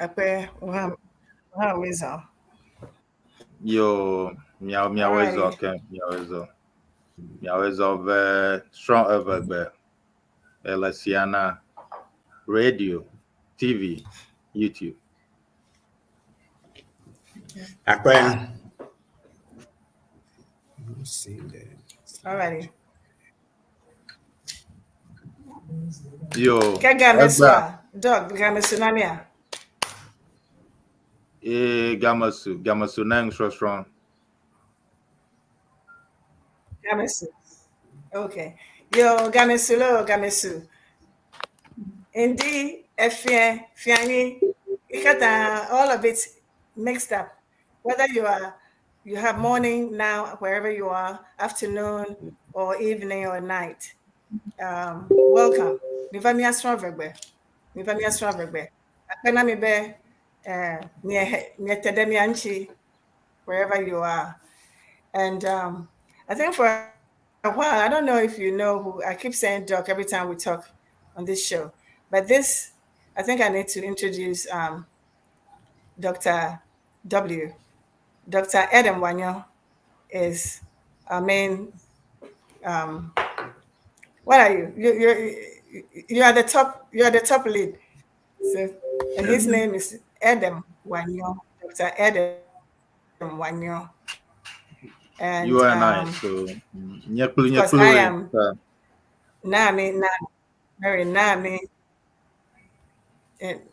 Akpe wo hã woezɔ. Yo, miawo miawoe zɔ Alrighty. ke miawoe zɔ. Miawoe zɔ be srɔ̃ evegbe ele Siana Radio, TV, YouTube. Akpe. Alrighty. Yo, Ke game egbe sua. Dog, game su na mia. e gamesu gamesu na nusrɔsrɔ̃. Game su. Okay. Yo, game su lo, game su. Indi, Efie, Fiani, Ikata, all of it mixed up. Whether you are you have morning now, wherever you are, afternoon or evening or night. Welcome. Miva miasrɔ̃ vegbe. Miva miasrɔ̃ vegbe. Akpe na mi be miete ɖe mia ŋuti wherever you are. And I think for a while, I don't know if you know who I keep saying Doc every time we talk on this show, but this, I think I need to introduce Dr. W. Dr. Edem Wanyo is our main. What are you? You are the top. You are the top lead. So, and his name is Edem Wanyo, Dr. Edem Wanyo. And You and I, so nye kpli nye of course, I kpli am Nami, Nami, Mary Nami,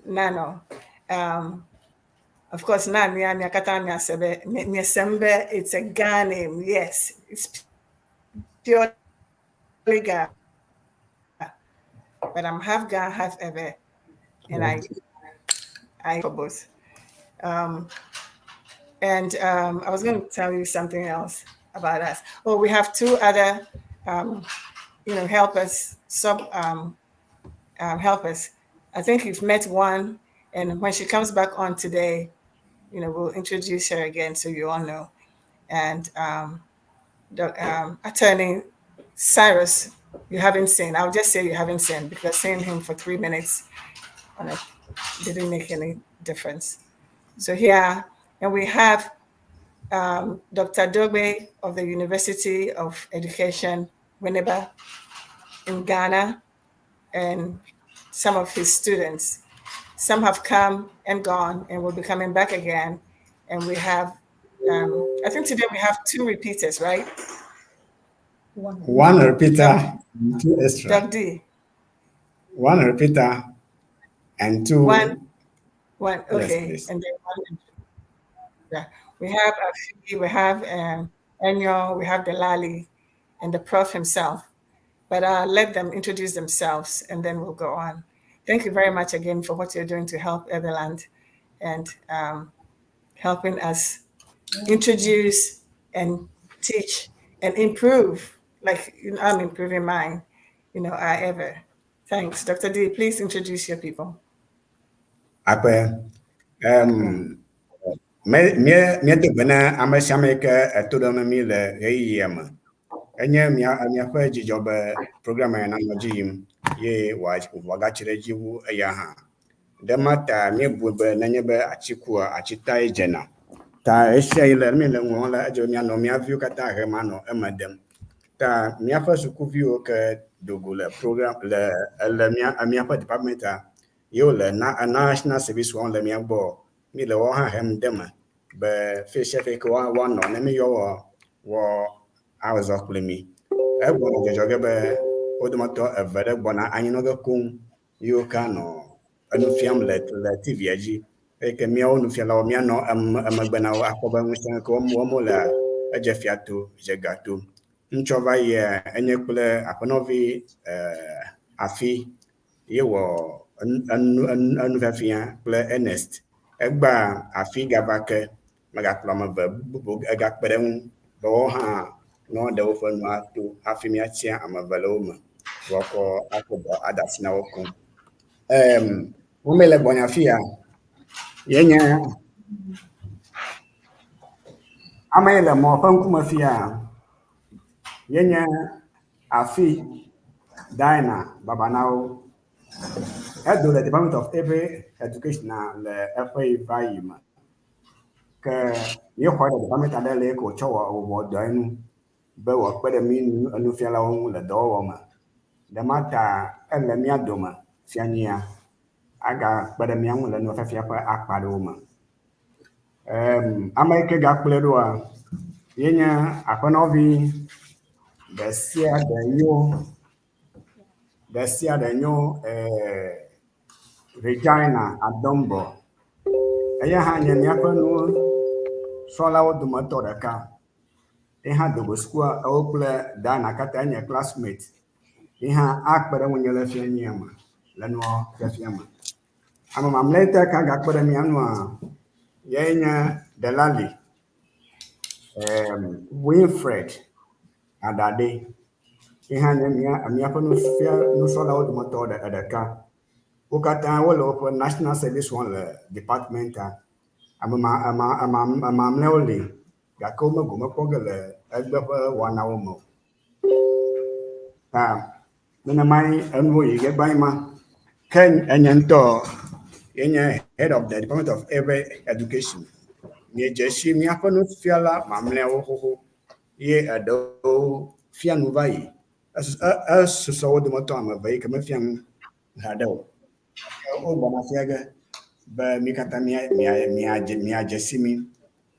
Nano. Of course, Nami, Nami, Akata, Nami, Asebe, Nyesembe, it's a Ga name, yes. It's purely Ga. But I'm half Ga, half Ewe, and I for both. And I was going to tell you something else about us. Oh, we have two other, helpers, sub helpers. I think you've met one, and when she comes back on today, we'll introduce her again so you all know. And the attorney Cyrus, you haven't seen. I'll just say you haven't seen because seeing him for 3 minutes on it didn't make any difference. So here, and we have Dr. Dogbe of the University of Education, Winneba, in Ghana, and some of his students. Some have come and gone and will be coming back again. And we have, I think today we have 2 repeaters, right? One repeater, 2 extra. Doc D. 1 repeater and 2. One, Yes, okay. please. And then 1. Yeah. We have Afi, we have Enyo, we have Delali, and the prof himself. But let them introduce themselves and then we'll go on. Thank you very much again for what you're doing to help Eweland and helping us introduce and teach and improve. Like I'm improving mine, I ever. Thanks. Dr. D, please introduce your people. Akpe, míedo gbe na ame sia ame yi ke eto ɖe mi le ɣeyiɣia me. Enye miaƒe dzidzɔ be program ya nanɔ dzi yim ye wòagatsi ɖe edzi wu eya hã. Ɖe ma ta míebu be nenye be atsi kua, atsi tae dzena. Ta esia yi le mi le ŋlɔm la, edze be mianɔ mía viwo katã hem anɔ eme dem. Ta míaƒe sukuviwo ke do go le program le le mía míaƒe department-a yewo le na national service wɔm le mía gbɔ. Mi le woawo hã hem de me be fi sia fi ke woanɔ ne mi yɔ wɔ wɔ azɔ kpli mi. Egbɔna dzɔdzɔ ge be wo dometɔ eve ɖe gbɔna anyinɔ ge koŋ yiwo ke anɔ enu fiam le le TV-a dzi eye ke míawo nufialawo míanɔ emegbe na wo akpɔ be ŋusẽ ke wɔm wɔm wole edze fia to dze ga to. Ŋutsua va yia enye kple aƒenɔvi Afi ye wɔ enufiafia kple Ernest. Egbea Afi gava ke megakplɔ ame eve bubu egakpe ɖe eŋu be woawo hã ne woaɖe woƒe nua to hafi míatia ame eve le wo me woakɔ akɔ dɔ ada asi na wo koŋ. Ame le gbɔnye afi ya ye nye ame yi le mɔ ƒe ŋkume fi ya ye nye Afi Diana Babanawo. Edo le Department of Ewe Education le eƒe yi va yi me. Ke míexɔe ɖe department aɖe le ko wòtsɔ wɔ wɔ dɔe nu be wòakpe ɖe mí enufialawo ŋu le dɔwɔwɔ me. Ɖema ta ele mía dome fianyia agakpe ɖe mía ŋu le nufiafia ƒe akpa ɖewo me. Ame yi ke gakplɔe ɖoa, ye nye aƒenɔvi ɖe sia ɖe nyo ɖe sia ɖe nyo Regina Adombo. Eya hã nye míaƒe nusrɔ̃lawo dometɔ ɖeka. Ye hã do go sukua ewo kple Diana katã nye classmate. Ye hã akpe ɖe ŋunye le fianyia me le nua fiafia me. Ame mamlɛtɔ ka gakpe ɖe mía ŋua, yae nye Delali Winfred Aɖaɖe. Ye hã nye mía míaƒe nufia nusrɔ̃lawo dometɔ ɖeka. Wo katã wole woƒe national service wɔm le departmentia. Ame ma ema ema mamlɛawo li gake wome gome kpɔ ge le egbe ƒe wɔnawo me o. Ta nenemae enuwo yi ge gbã ma. Ke enye ŋutɔ ye nye head of the department of Ewe education. Miedze si míaƒe nufiala mamlɛawo xoxo ye eɖewo fia nu va yi. Esusɔ wo dometɔ ame eve yi ke mefia nu haɖe o. Wogbɔna fia ge be mi katã mia mia miadze miadze si mí.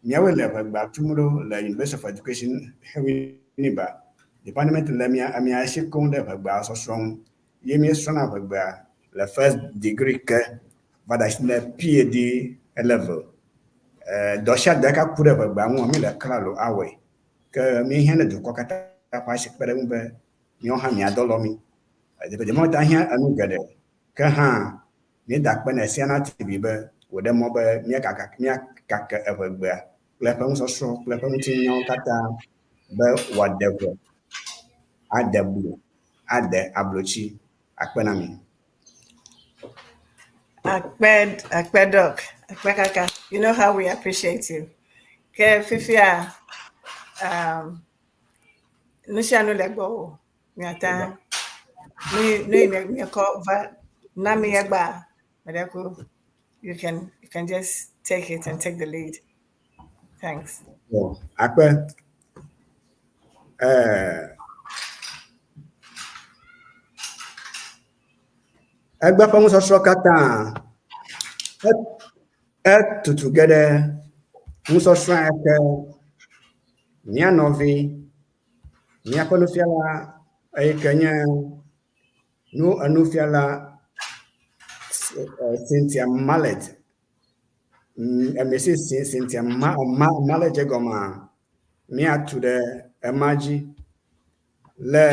Míawoe le ʋegbea tum ɖo le University of Education Winneba. Department le mía mía si koŋ ɖe ʋegbea sɔsrɔ̃ ŋu ye míesrɔ̃na ʋegbea le first degree ke va ɖe asi ɖe PhD level. Dɔ sia dɔ ka ku ɖe ʋegbea ŋua míle klalo awɔe. Ke míehiã ne dukɔ katã ƒe asi kpe ɖe eŋu be míawo hã míadɔ lɔ mí. Department hiã enu geɖe. Ke hã míeda akpe na Siana TV be wòɖe mɔ be míakaka míakake eʋegbea kple eƒe nusɔsrɔ̃ kple eƒe ŋutinyawo katã be wòade ʋe, ade blu, ade ablotsi. Akpe na mi. Akpe, Akpe Doc, Akpe Kaka. You know how we appreciate you. Ke fifia, nu sia nu le gbɔwò. Miata, nu nu yi miekɔ va na mi egbea, meɖe ku, you can just take it and take the lead. Thanks. Bon, akpe. Egbe ƒe nusɔsrɔ̃ katã etutu ge ɖe nusɔsrɔ̃ ya ke mía nɔvi, míaƒe nufiala eyi ke nye nu enufiala Cynthia Mallet. Mrs. Cynthia Mallet dze gɔmea, míatu ɖe ema dzi le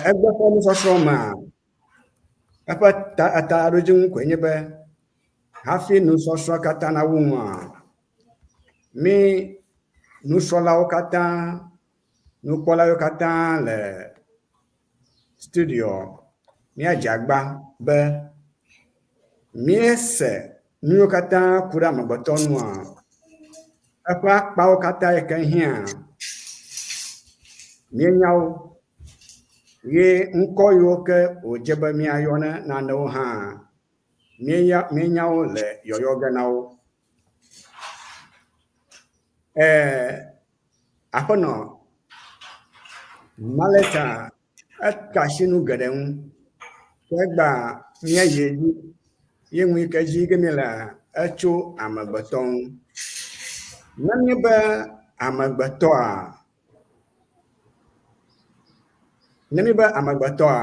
egbe ƒe nusɔsrɔ̃ mea, eƒe ta taɖodzinu koe nye be hafi nusɔsrɔ̃ katã nawu nua, mí nusrɔ̃lawo katã, nukpɔlawo katã le studio míadze agba be míese nu yiwo katã ku ɖe amegbetɔ nua, eƒe akpawo katã yi ke hiã, míenya wo ye ŋkɔ yiwo ke wòdze be míayɔ ne nanewo hã, míenya míenya wo le yɔyɔ ge na wo. Aƒenɔ Maleta eka asi nu geɖe ŋu. Ke egbea míayi edzi ye nu yi ke dzi ge míelea, etso amegbetɔ ŋu. Ne míebe amegbetɔa, ne míebe amegbetɔa,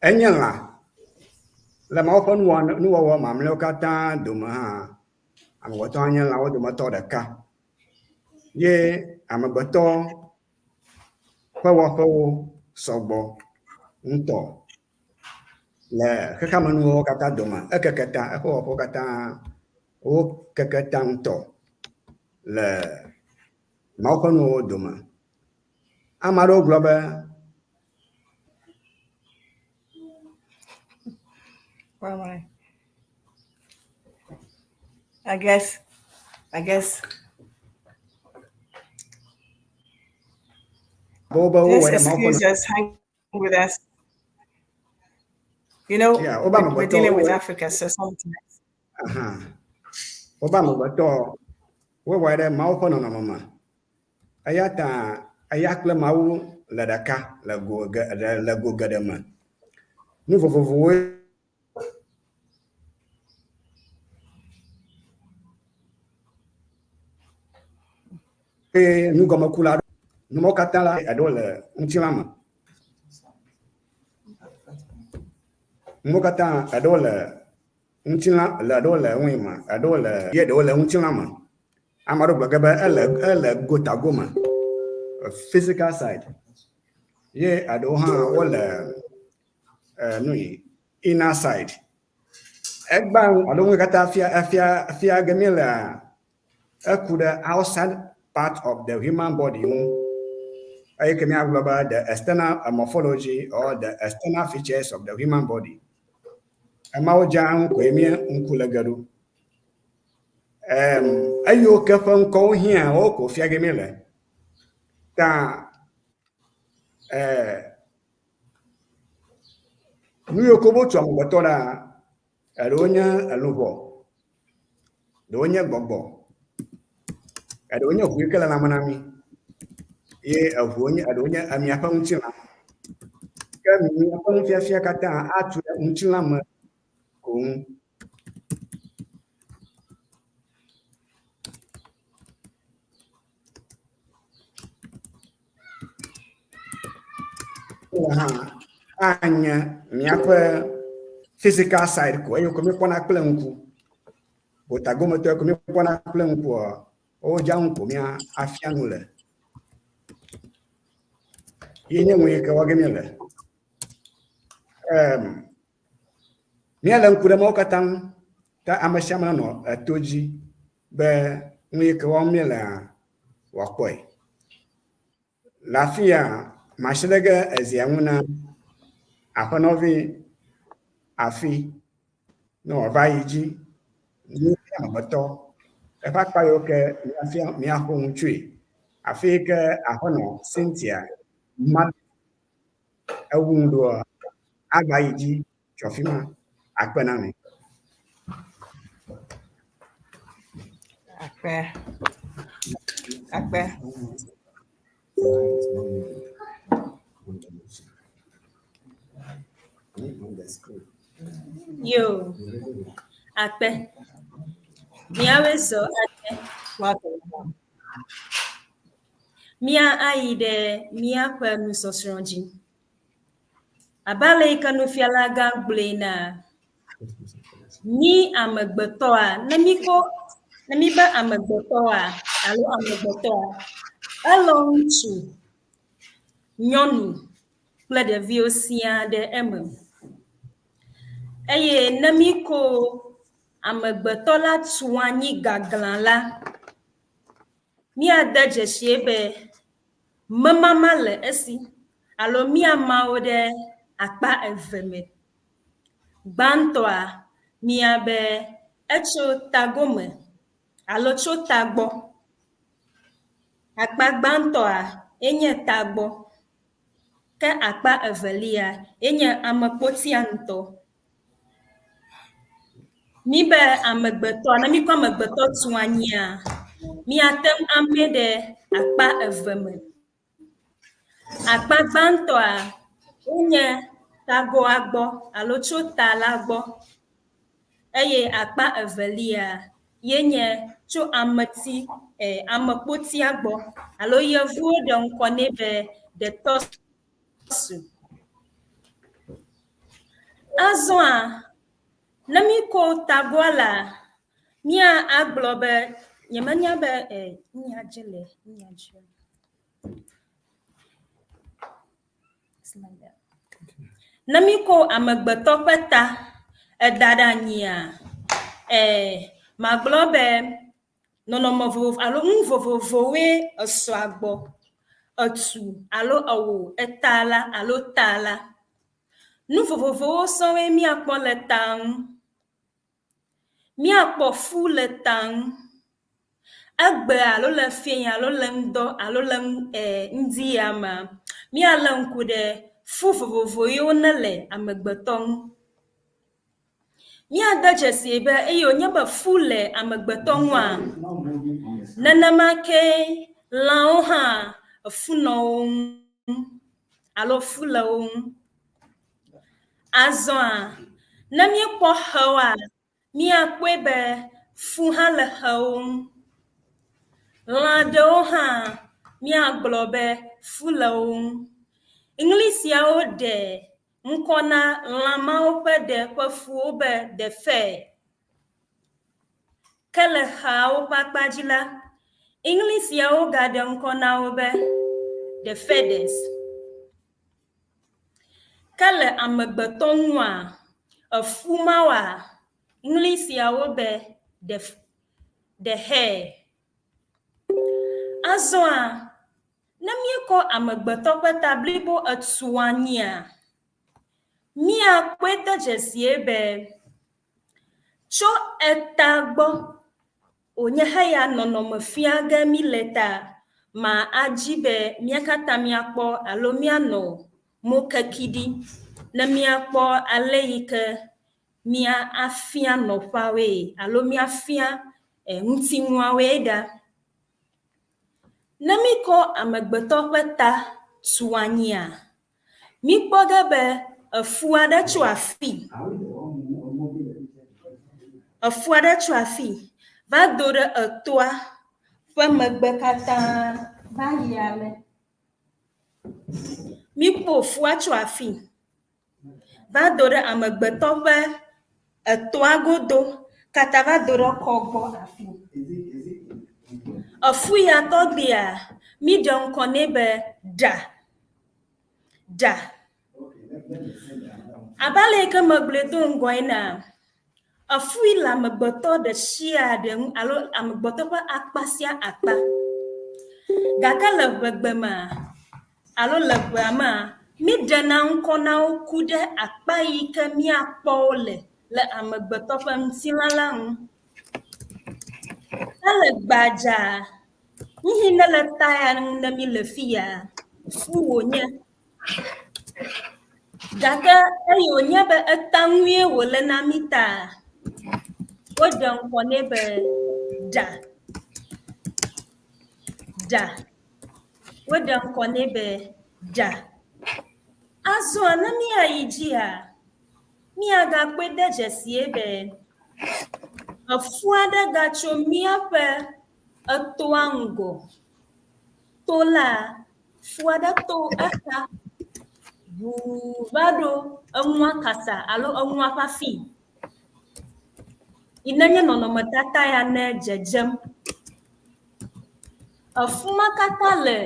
enye lã le Mawu ƒe nuwɔwɔ mamlɛawo katã dome hã, amegbetɔ hã nye lãwo dometɔ ɖeka. Ye amegbetɔ ƒe wɔƒewo sɔgbɔ ŋutɔ le xexeamenuwo katã dome. Ekeke ta, eƒe wɔƒewo katã wokeke ta ŋutɔ le Mawu ƒe nuwɔwɔwo dome. Ame aɖewo gblɔ be Where am I? I guess. wobe wowɔe Just ɖe Mawu ƒe excuse us, hang with us. You know, Yeah, wobe we're amegbetɔ dealing with wowɔe Africa, so sometimes. aha. Wobe amegbetɔ wowɔe ɖe Mawu ƒe nɔnɔme me. Eya ta eya kple Mawu le ɖeka le go ge le go geɖe me. Nu vovovowoe nugɔmekula numawo katã la eɖewo le ŋutilã me. Nuwo katã eɖewo le ŋutilã le eɖewo le ŋui me eɖewo le ye ɖewo le ŋutilã me. Ame aɖewo gblɔ ge be ele ele gotagome physical side ye eɖewo hã wole nui inner side. Egba alo nu katã fia fia fia ge míelea eku ɖe outside part of the human body ŋu. Eye ke míagblɔ be the external morphology or the external features of the human body. Emawo dza ŋu koe mía ŋku le ge ɖo. Eyiwo ke ƒe ŋkɔwo hiã wo ko fia ge míele. Ta nu yiwo ke wotu amegbetɔ ɖa, eɖewo nye luʋɔ, ɖewo nye gbɔgbɔ, eɖewo nye ʋu yi ke le lãme na mí ye eʋuwo nye eɖewo nye míaƒe ŋutilã. Ke míaƒe nufiafia katã atu ɖe ŋutilã me ko ŋu. Hã anye míaƒe physical side ko eye ko míekpɔna kple ŋku. Gotagometɔe ko míekpɔna kple ŋkua, wodza ŋu ko mía afia nu le. Ye nye nu yi ke wɔ ge míele. Um, míele ŋku ɖe mawo katã ŋu ta ame sia ame nanɔ eto dzi be nu yi ke wɔm míelea wòakpɔe. Le afi ya, masi ɖe ge ezia ŋu na aƒenɔvi afi ne wòava yi dzi nu amegbetɔ eƒe akpa yiwo ke míafia míaƒo nu tsoe. Afi yi ke aƒenɔ Cynthia ma ewu nu ɖoa, ava yi dzi tso afi ma akpe na mi. Akpe. Akpe. Yo, akpe. Míawoe zɔ akpe. Welcome. Mía ayi ɖe míaƒe nusɔsrɔ̃ dzi. Abe ale yi ke nufiala gã gblɔe na mí amegbetɔa, ne míkɔ ne míbe amegbetɔa alo amegbetɔa, elɔ ŋutsu, nyɔnu kple ɖeviwo siaa ɖe eme. Eye ne míko amegbetɔ la tu anyi gaglã la, míade dzesie be memama le esi alo míama wo ɖe akpa eve me. Gbãtɔa, míabe etso tagome alo tso tagbɔ. Akpa gbãtɔa enye tagbɔ ke akpa evelia enye amekpotia ŋutɔ. Míbe amegbetɔa, ne míkɔ amegbetɔ tu anyia, míate ŋu amee ɖe akpa eve me. Akpa gbãtɔa, wonye tagoa gbɔ alo tso ta la gbɔ eye akpa evelia ye nye tso ameti e amekpotia gbɔ alo yevuwo ɖe ŋkɔ nɛ be the torso. Azɔa, ne míko tagoa la, mía agblɔ be nyemenya be e nya dze le nya dze. Ne míko amegbetɔ ƒe ta eda ɖe anyia, e magblɔ be nɔnɔme vovovo alo nu vovovowoe esɔa gbɔ etu alo ewɔ eta la alo ta la. Nu vovovowo sɔŋe míakpɔ le ta ŋu. Míakpɔ fu le ta ŋu. Egbe alo le fiẽ alo le ŋdɔ alo le ŋdi ya mea, míalé ŋku ɖe fu vovovo yiwo nele amegbetɔ ŋu. Míade dzesii be eye wònye be fu le amegbetɔ ŋua, nenema kee lãwo hã fu nɔ wo ŋu alo fu le wo ŋu. Azɔa, ne míekpɔ xewoa, míakpɔe be fu hã le xewo ŋu. Lã ɖewo hã míagblɔ be fu le wo ŋu. Ŋlisiawo ɖe ŋkɔ na lã mawo ƒe ɖe ƒe fuwo be the fur. Ke le xeawo ƒe akpa dzi la, Eŋlisiawo gaɖe ŋkɔ na wo be the feathers. Ke le amegbetɔ ŋua, efu mawoa, Eŋlisiawo be the, the hair. Azɔa, ne míekɔ amegbetɔ ƒe ta blibo etu anyia, míakpɔe de dzesie be tso eta gbɔ wònye heya nɔnɔme fia ge míle ta ma adzi be mía katã míakpɔ alo míanɔ mokeki ɖi ne míakpɔ ale yi ke mía afia nɔƒeawoe alo míafia ŋutinuawoe ɖa. Ne míkɔ amegbetɔ ƒe ta tu anyia, míkpɔ ge be efu aɖe tso afii, efu aɖe tso afii va do ɖe etoa ƒe megbe katã va yi ale. Míkpɔ fua tso afii va do ɖe amegbetɔ ƒe etoa godo katã va do ɖe kɔ gbɔ afii. Efu ya tɔgbia, míɖe ŋkɔ nɛ be ɖa. Ɖa. Abe ale yi ke megblɔe do ŋgɔ enea, efui le amegbetɔ ɖe sia ɖe ŋu alo amegbetɔ ƒe akpa sia akpa. Gake le ʋegbe mea alo le ʋea mea, míɖena ŋkɔ na wo ku ɖe akpa yi ke míakpɔ wo le le amegbetɔ ƒe ŋutilã la ŋu. Ele gbadzaa. Nuyi ne le ta ya ŋu ne mí le fi ya, fu wònye. Gake eyi wònye be eta ŋue wòle na mí ta, woɖe ŋkɔ nɛ be ɖa. Ɖa. Woɖe ŋkɔ nɛ be ɖa. Azɔa ne míayi dzia, míagakpɔe de dzesie be efu aɖe gatso míaƒe etoa ŋgɔ. To la, fu aɖe to exa ʋuu va ɖo enua kasa alo enua ƒe afii. Yi nenye nɔnɔmetata ya ne dzedzem. Efu ma katã le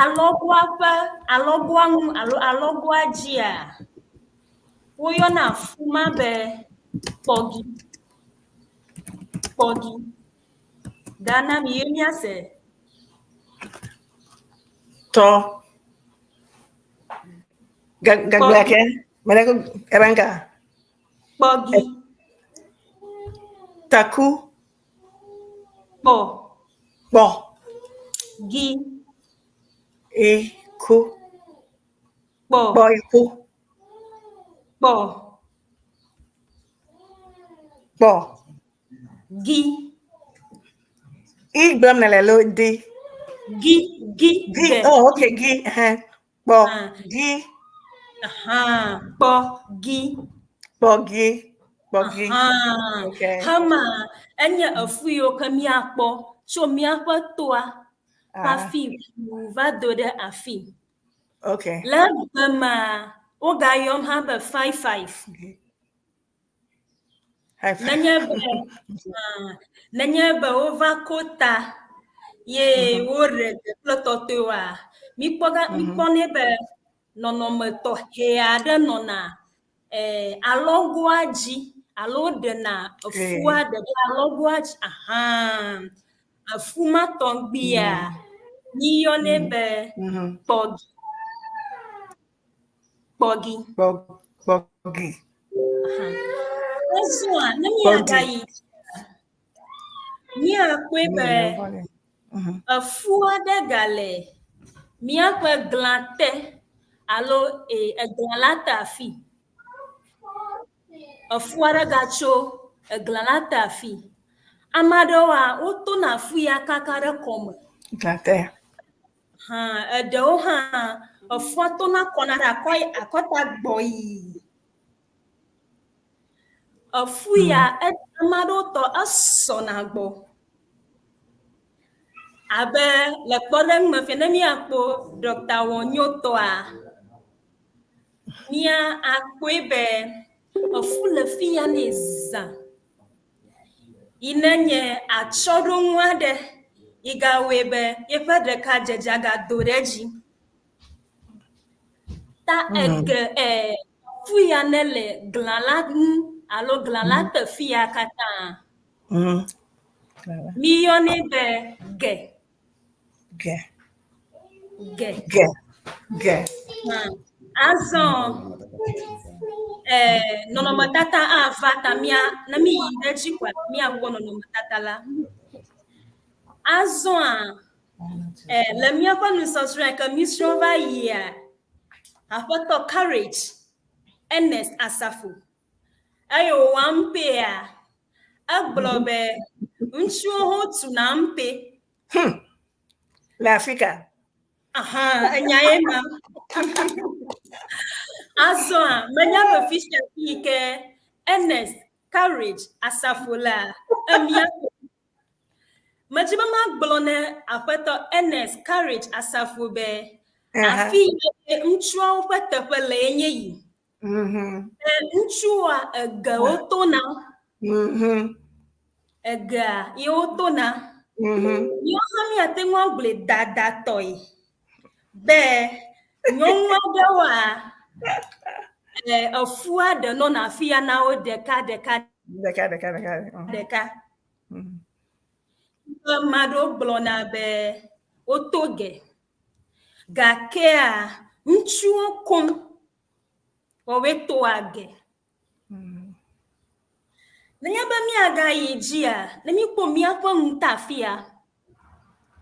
alɔgoa ƒe alɔgoa ŋu alo alɔgoa dzia, woyɔna fu ma be kpɔgi. Kpɔgi. Gana mi ye míase. Tɔ. Gagbe ake. Mele ebenka. Kpɔgi. Taku. Kpɔ. Kpɔ. Gi. E ku. Kpɔ. Kpɔ iku. Kpɔ. Kpɔ. Gi. I gblɔm nèle lo di. Gi. Gi. Gi. Ge. Oh, okay, gi. Ɛhɛn. Kpɔ. Ah. Gi. Aha. Kpɔ. Gi. Kpɔ gi. Kpɔ gi. Aha. Okay. Hema enye efu yiwo ke míakpɔ tso míaƒe toa ƒe Ah, afi ʋuu va do ɖe afi. okay. Le egbe mea, wogayɔm hã be 55. High five. Nenye be ah, nenye be wova ko ta ye woɖe gbe kple tɔtɔewoa, míkpɔ ga míkpɔnɛ be nɔnɔme tɔxɛ aɖe nɔna alɔgoa dzi alo woɖena efua ɖe ɖe alɔgoa dzi. Aha, efu ma tɔgbia, míyɔnɛ be kpɔgi. Kpɔgi. Kpɔ kpɔgi. Aha. Azɔa, ne Kpɔgi. míagayi Míakpɔe be efu aɖe gale míaƒe glã te alo eglã la te afi. Efu aɖe gatso eglã la te afi. Ame aɖewoa, wotona fu ya kaka ɖe kɔme. Glã te. Hã, eɖewo hã efua tona kɔna ɖe akɔ akɔta gbɔ yii. Efu ya ame aɖewo tɔ esɔna gbɔ. Abe le kpɔɖeŋu me fia ne míakpɔ Ɖɔkta Wɔnyotɔa, mía akpɔe be efu le fi ya nɛ zã. Yi ne nye atsyɔ̃ɖonu aɖe yi gawɔe be yeƒe ɖekadzedzea gado ɖe edzi. Ta ege e fu ya ne le glã la ŋu alo glã la te fi ya katã. Míyɔnɛ be ge. Ge. Ge. Ge. Ge. Hã. Azɔ nɔnɔmetata ava ta mía ne míyi ɖe edzi koa míakpɔ nɔnɔmetata la. Azɔa le míaƒe nusɔsrɔ̃ yi ke mísrɔ̃ va yia, Aƒetɔ Courage Ernest Asafo eye wòwɔ ampea, egblɔ be ŋutsuwo hã wotuna ampe. Le Afrika. Aha, enya ye ma. Azɔa, menya be fisia fi yi ke Ernest Courage Asafo lea, emia Medzi be magblɔ ne Aƒetɔ Ernest Courage Asafo be afi yi ke ŋutsuawo ƒe teƒe le ye nye yi. Be ŋutsua egewo tona. Egea ye wotona. Míawo hã míate ŋu agblɔe dadatɔe be nyɔnu aɖewoa, efua ɖe nɔna afi ya na wo ɖeka ɖeka ɖeka ɖeka ɖeka ɖeka. Ame aɖewo gblɔna be woto ge gakea ŋutsuwo koŋ woawoe toa ge. Nenye be míagayi dzia, ne míkpɔ míaƒe ŋuta afia,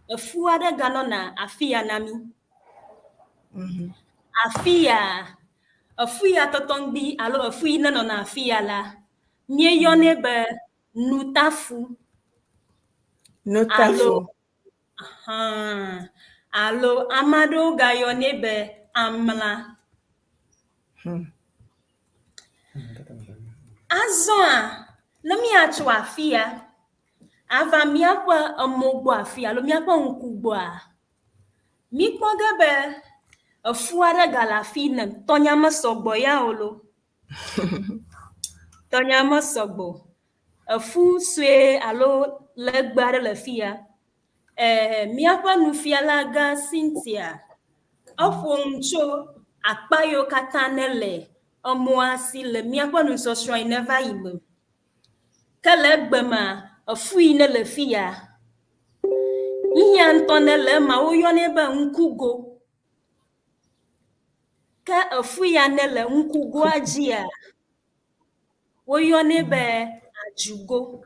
efu aɖe ganɔna afia na mí. Afia, efu ya tɔtɔŋgbi alo efu yi nenɔna afia la, míeyɔnɛ be nutafu. Nutafu. Alo, ahan, alo ame aɖewo gayɔnɛ be amla. Azɔa, ne míatso afia ava míaƒe emɔ gbɔ afia alo míaƒe ŋku gbɔa, míkpɔ ge be efu aɖe gale afi ne tɔnya mesɔgbɔ ya o lo. Tɔnya mesɔgbɔ o. Efu sue alo legbe aɖe le fi ya. Míaƒe nufiala gã Cynthia eƒo nu tso akpa yiwo katã nele emɔa si le míaƒe nusɔsrɔ̃ yi neva yi me. Ke le egbe mea, efu yi nele fi ya, nuya ŋutɔ nele ema woyɔnɛ be ŋkugo. Ke efu ya nele ŋkugoa dzia, woyɔnɛ be adzugo.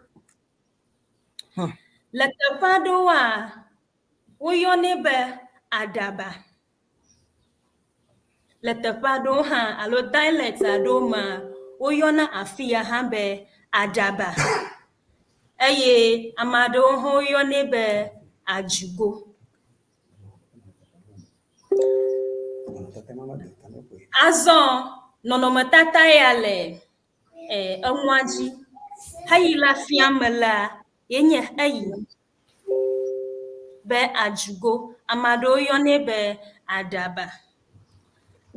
Le teƒe aɖewoa, woyɔnɛ be aɖaba. Le teƒe aɖewo hã alo dialect aɖewo mea, woyɔna afi ya hã be aɖaba eye ame aɖewo hã woyɔnɛ be adzugo. Azɔ nɔnɔmetata ya le enua dzi heyi le afia me la ye nye eyi be adzugo. Ame aɖewo yɔnɛ be aɖaba.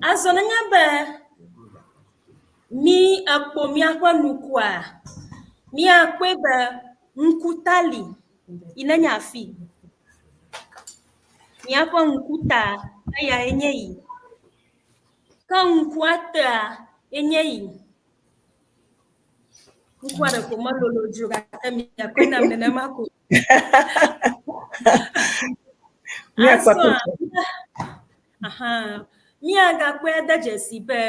Azɔ nenye be mí ekpɔ míaƒe nukua, míakpɔe be ŋkuta li yi ne nye afi. Míaƒe ŋkuta eyae nye yi. Ke ŋkua tea ye nye yi. Ŋkua ɖeko melolo dzi o gake miakpɔe nam nenema ko. Azɔa, aha, míagakpɔe ade dzesi be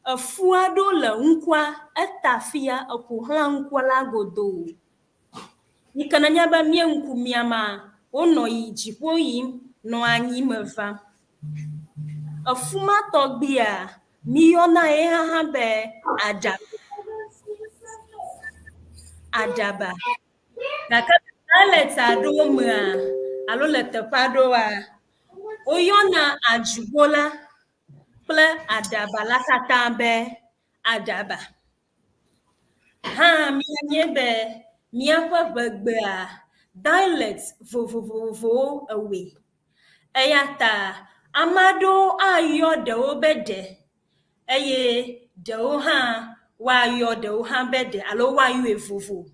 efu aɖewo le ŋkua eta fia eƒo xlã ŋkua la godoo. Yi ke nenye be mía ŋku miama, wonɔ yi dziƒo yim nɔ anyi me vam. Efu ma tɔgbia, míyɔna ye hã be aɖaba. Aɖaba. Gake le dialect aɖewo mea alo le teƒe aɖewoa, woyɔna adzugo la kple aɖaba la katã be aɖaba. Hã míanye be míaƒe ʋegbea dialect vovovowo ewɔe. Eya ta ame aɖewo ayɔ ɖewo be ɖe eye ɖewo hã woayɔ ɖewo hã be ɖe alo woayɔe vovo.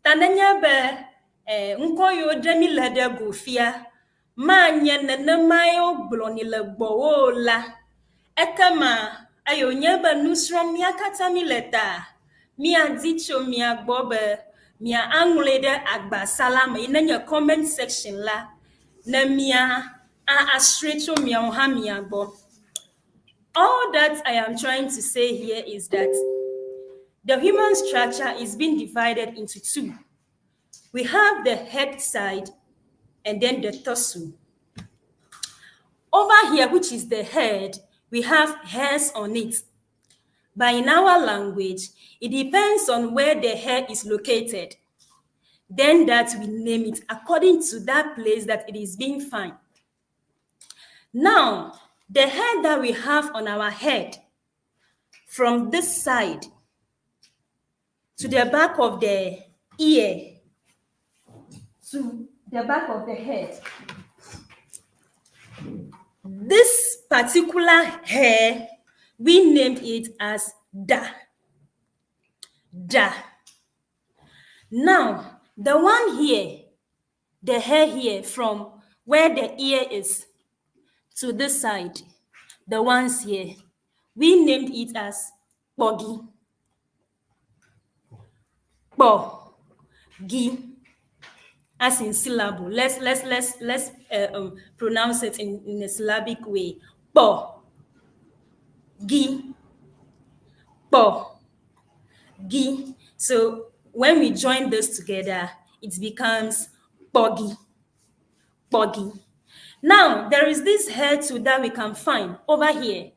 Ta nenye be ŋkɔ yiwo ɖe mi le ɖe go fia manye nenemae wogblɔnɛ le gbɔwò o la, ekema eye wònye be nu srɔ̃m mía katã mi le ta, míadi tso mia gbɔ be mia aŋlɔe ɖe agbasa la me yi nenye comment section la ne mia asrɔ̃e tso miawo hã mia gbɔ. All that I am trying to say here is that the human structure is being divided into two. We have the head side and then the torso. Over here, which is the head, we have hairs on it. But in our language, it depends on where the hair is located. Then that we name it according to that place that it is being found. Now, the hair that we have on our head, from this side to the back of the ear, to the back of the head, this particular hair, we named it as Da. Da. Now, the one here, the hair here from where the ear is to this side, the ones here, we named it as Bogi. Bo-gi, as in syllable. Let's pronounce it in a syllabic way. Bo, gi, bo, gi. So when we join this together, it becomes bogi, bogi. Now there is this hair too that we can find over here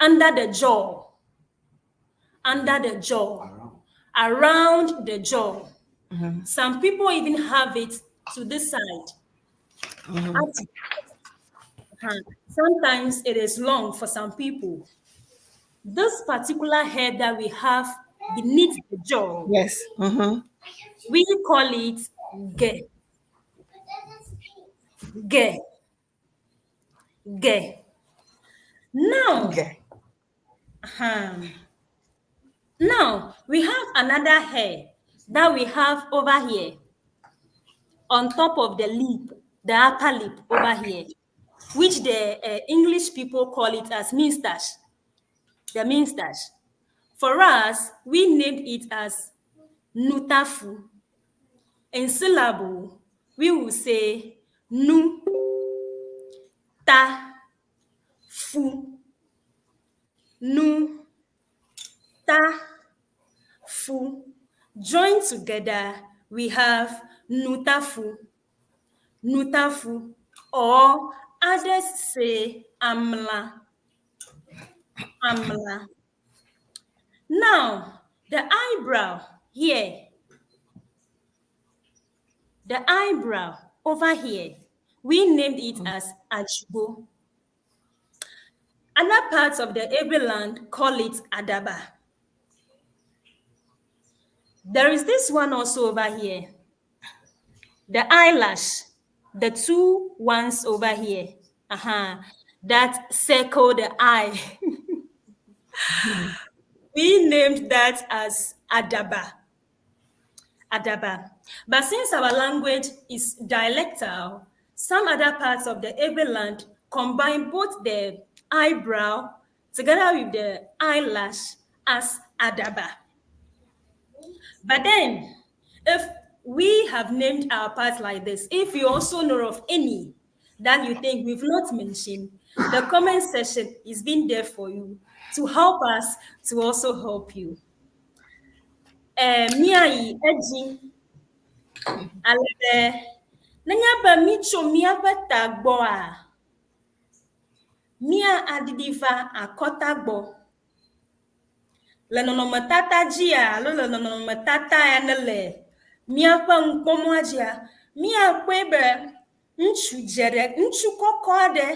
under the jaw, under the jaw, around the jaw. Some people even have it to this side. Sometimes it is long for some people. This particular hair that we have beneath the jaw, we call it ge. Ge. Ge. Now, Now we have another hair that we have over here on top of the lip, the upper lip over here, which the English people call it as mustache, the mustache. For us, we named it as nutafu. In syllable, we will say nu, ta, fu, nu, ta, fu. Joined together, we have nutafu, nutafu, or others say amla, amla. Now, the eyebrow here, the eyebrow over here, we named it as Ajugo. Other parts of the Ewe land call it Adaba. There is this one also over here, the eyelash, the two ones over here, that circle the eye. We named that as Adaba. Adaba. But since our language is dialectal, some other parts of the Ewe land combine both the eyebrow together with the eyelash as Adaba. But then, if we have named our parts like this, if you also know of any that you think we've not mentioned, the comment section is being there for you to help us to also help you. Miayi edzi. Ale be nenye be mítso míaƒe ta gbɔa, mía aɖiɖi va akɔta gbɔ. Le nɔnɔmetata dzia alo le nɔnɔmetata ya ne le míaƒe nukpɔmɔa dzia, míakpɔe be ŋutsu dze ɖe ŋutsu kɔkɔ aɖe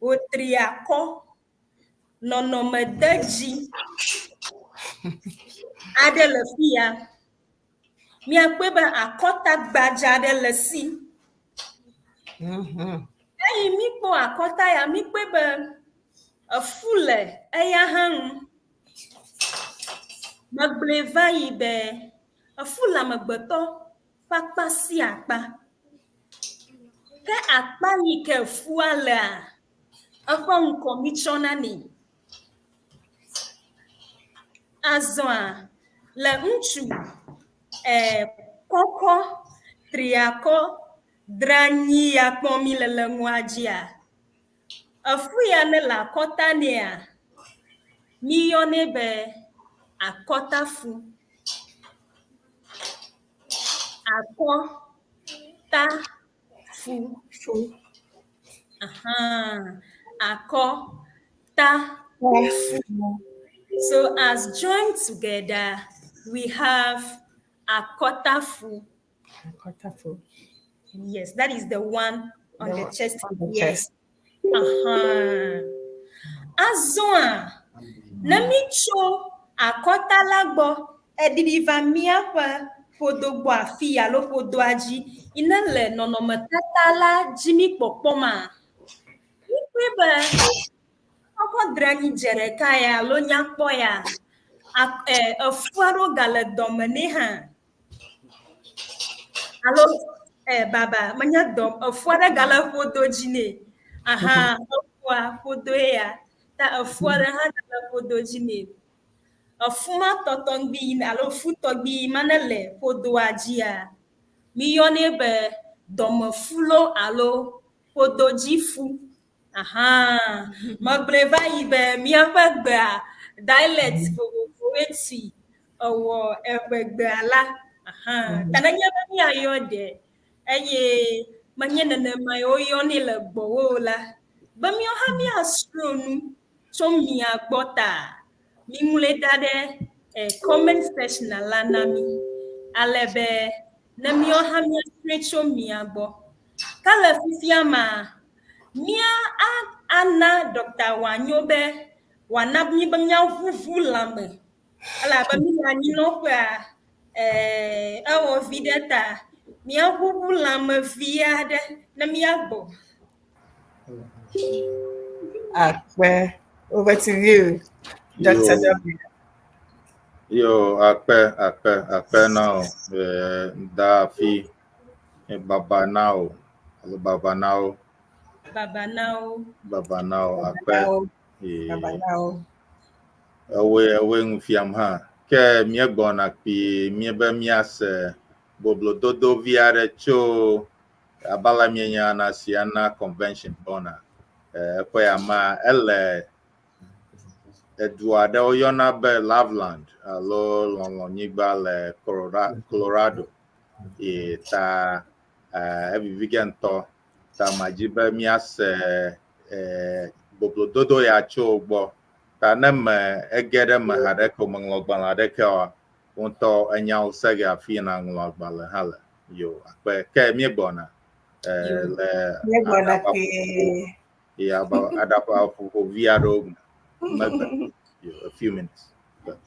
wòtri akɔ nɔnɔme de dzi aɖe le fi ya. Míakpɔe be akɔta gbadza aɖe le si. Eyi míkpɔ akɔta ya, míkpɔe be efu le eya hã ŋu. Megblɔe va yi be efu le amegbetɔ ƒe akpa sia akpa. Ke akpa yi ke fua lea, eƒe ŋkɔ mítsɔna nɛ. Azɔa, le ŋutsu kɔkɔ triakɔ dranyi ya kpɔm mi le le nua dzia, efu ya ne le akɔta nɛa, míyɔnɛ be akɔtafu. Akɔtafu. Fu. Aha. Akɔtafu. So as joined together, we have akɔtafu. Akɔtafu. Yes, that is the one on the chest. On the Yes. chest. Aha. Azɔa, ne mítso akɔta la gbɔ, eɖiɖi va míaƒe ƒodo gbɔ afi alo ƒodoa dzi, yi ne le nɔnɔmetata la dzi mí kpɔkpɔma, míkpɔe be kɔkɔ dranyi dze ɖeka ya alo nyakpɔ ya, efu aɖewo gale dɔme nɛ hã. Alo baba menye dɔ efu aɖe gale ƒodo dzi nɛ. Aha, efua ƒodoe ya. Ta efu aɖe hã gale ƒodo dzi nɛ. Efu ma tɔtɔŋgbi yi alo fu tɔgbi yi ma ne le ƒodoa dzia, míyɔnɛ be dɔmefu loo alo ƒododzifu. Aha, megblɔe va yi be míaƒe gbea dialect vovovowoe tui ewɔ eʋegbea la. Aha, ta nenye be míayɔ ɖe eye menye nenemae woyɔnɛ le gbɔwò o la, be míawo hã míasrɔ̃ nu tso mia gbɔ ta, míŋlɔe da ɖe comment section la na mí ale be ne míawo hã míasrɔ̃e tso mia gbɔ. Ke le fifia ma, mía ana Dr. Wanyo be wòana mí be míaʋuʋu lãme elabe mí le anyinɔƒea ewɔ vi ɖe ta míaʋuʋu lãme vi aɖe ne míagbɔ. Akpe. Over to you, Dr. Yo. W. Yo, akpe, akpe, akpe now. Da fi baba now. Alo baba now. Baba now. Baba now. Akpe. Now, Baba now. Ewoe ŋu fiam hã. Ke míegbɔna kpuie míebe míase boblododo vi aɖe tso abala míenya na Ceana Convention gbɔna. Eƒe ya ma ele edu aɖe woyɔna be Loveland alo lɔlɔ̃nyigba le Colorado. Ye ta evivi ge ŋutɔ. Ta madzi be míase boblododo ya tso gbɔ. Ta ne me ege ɖe me haɖeke o meŋlɔ agbalẽ aɖeke oa, wo ŋutɔ enyawo se ge afi na ŋlɔ agbalẽ hã le. Yo, akpe. Ke míegbɔna le Míegbɔna kpuie. Ye aɖaba ƒoƒo vi aɖewo me megbe. Yo, a few minutes. But.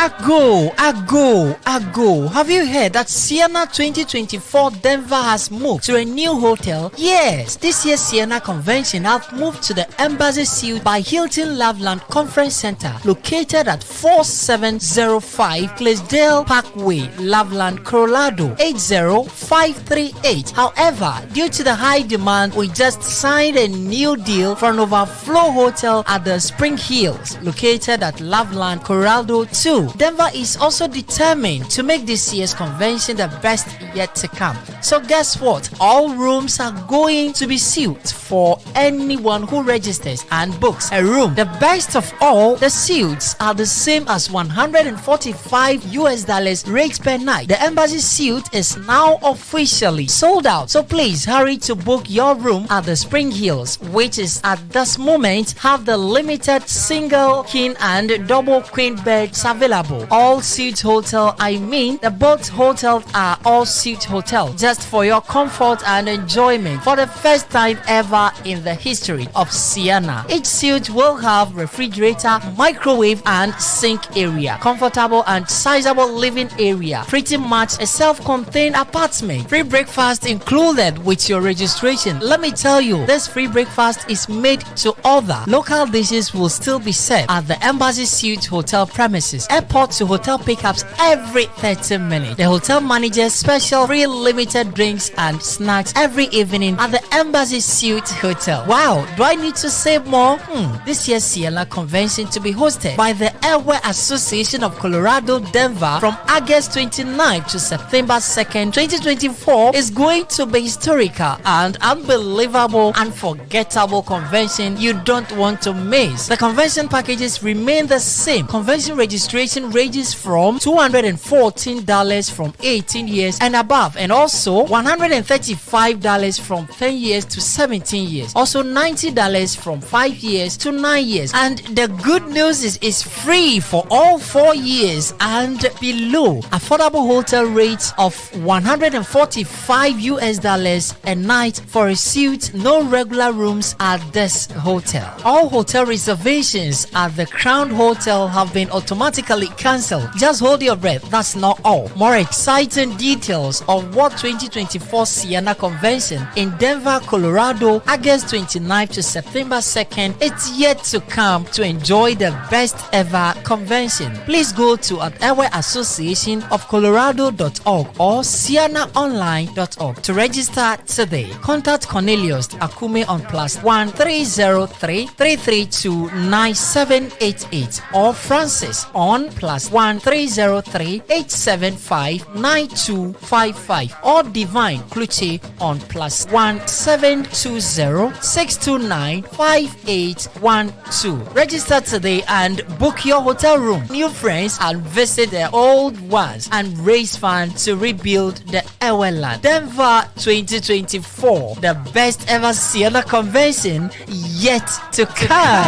Ago, Ago, Ago. Have you heard that Ceana 2024 Denver has moved to a new hotel? Yes, this year's Ceana convention have moved to the Embassy Suite by Hilton Loveland Conference Center, located at 4705 Glaisdale Parkway, Loveland, Colorado 80538. However, due to the high demand, we just signed a new deal for an over Flow Hotel at the Spring Hills, located at Loveland, Colorado 2. Denver is also determined to make this year's convention the best yet to come. So guess what? All rooms are going to be sealed for anyone who registers and books a room. The best of all, the suites are the same as 145 US dollars rate per night. The embassy suite is now officially sold out. So please hurry to book your room at the Spring Hills, which is at this moment have the limited single king and double queen beds available. All suite hotel, I mean the both hotels are all suite hotel just for your comfort and enjoyment for the first time ever in the history of Ceana. Each suite will have refrigerator, microwave and sink area, comfortable and sizable living area, pretty much a self-contained apartment. Free breakfast included with your registration. Let me tell you, this free breakfast is made to order. Local dishes will still be served at the Embassy Suite Hotel premises. Airport to hotel pickups every 30 minutes. The hotel manager's special free limited drinks and snacks every evening at the Embassy Suite Hotel. Wow, do I need to say more? This year's Ceana Convention to be hosted by the Ewe Association of Colorado, Denver from August 29th to September 2nd, 2024 is going to be historical and unbelievable, unforgettable convention you don't want to miss. The convention packages remain the same. Convention registration ranges from $214 from 18 years and above, and also $135 from 10 years to 17 years. Also $90 from 5 years to 9 years. And the good news is it's free for all 4 years and below. Affordable hotel rates of $145 US dollars a night for a suite, no regular rooms at this hotel. All hotel reservations at the Crown Hotel have been automatically cancelled. Just hold your breath, that's not all. More exciting details of what 2024 Ceana Convention in Denver, Colorado, August 29th to September 2nd, it's yet to come to enjoy the best ever convention. Please go to at Ewe Association of Colorado.org or ceanaonline.org to register today. Contact Cornelius Akume on +1 303 332 9788 or Francis on +1 303 875 9255 or Divine Kluche on +1 720 629 5812. Register today and book your hotel room, new friends, and visit the old ones and raise funds to rebuild the Ewe land. Denver 2024, the best ever Ceana convention yet to come.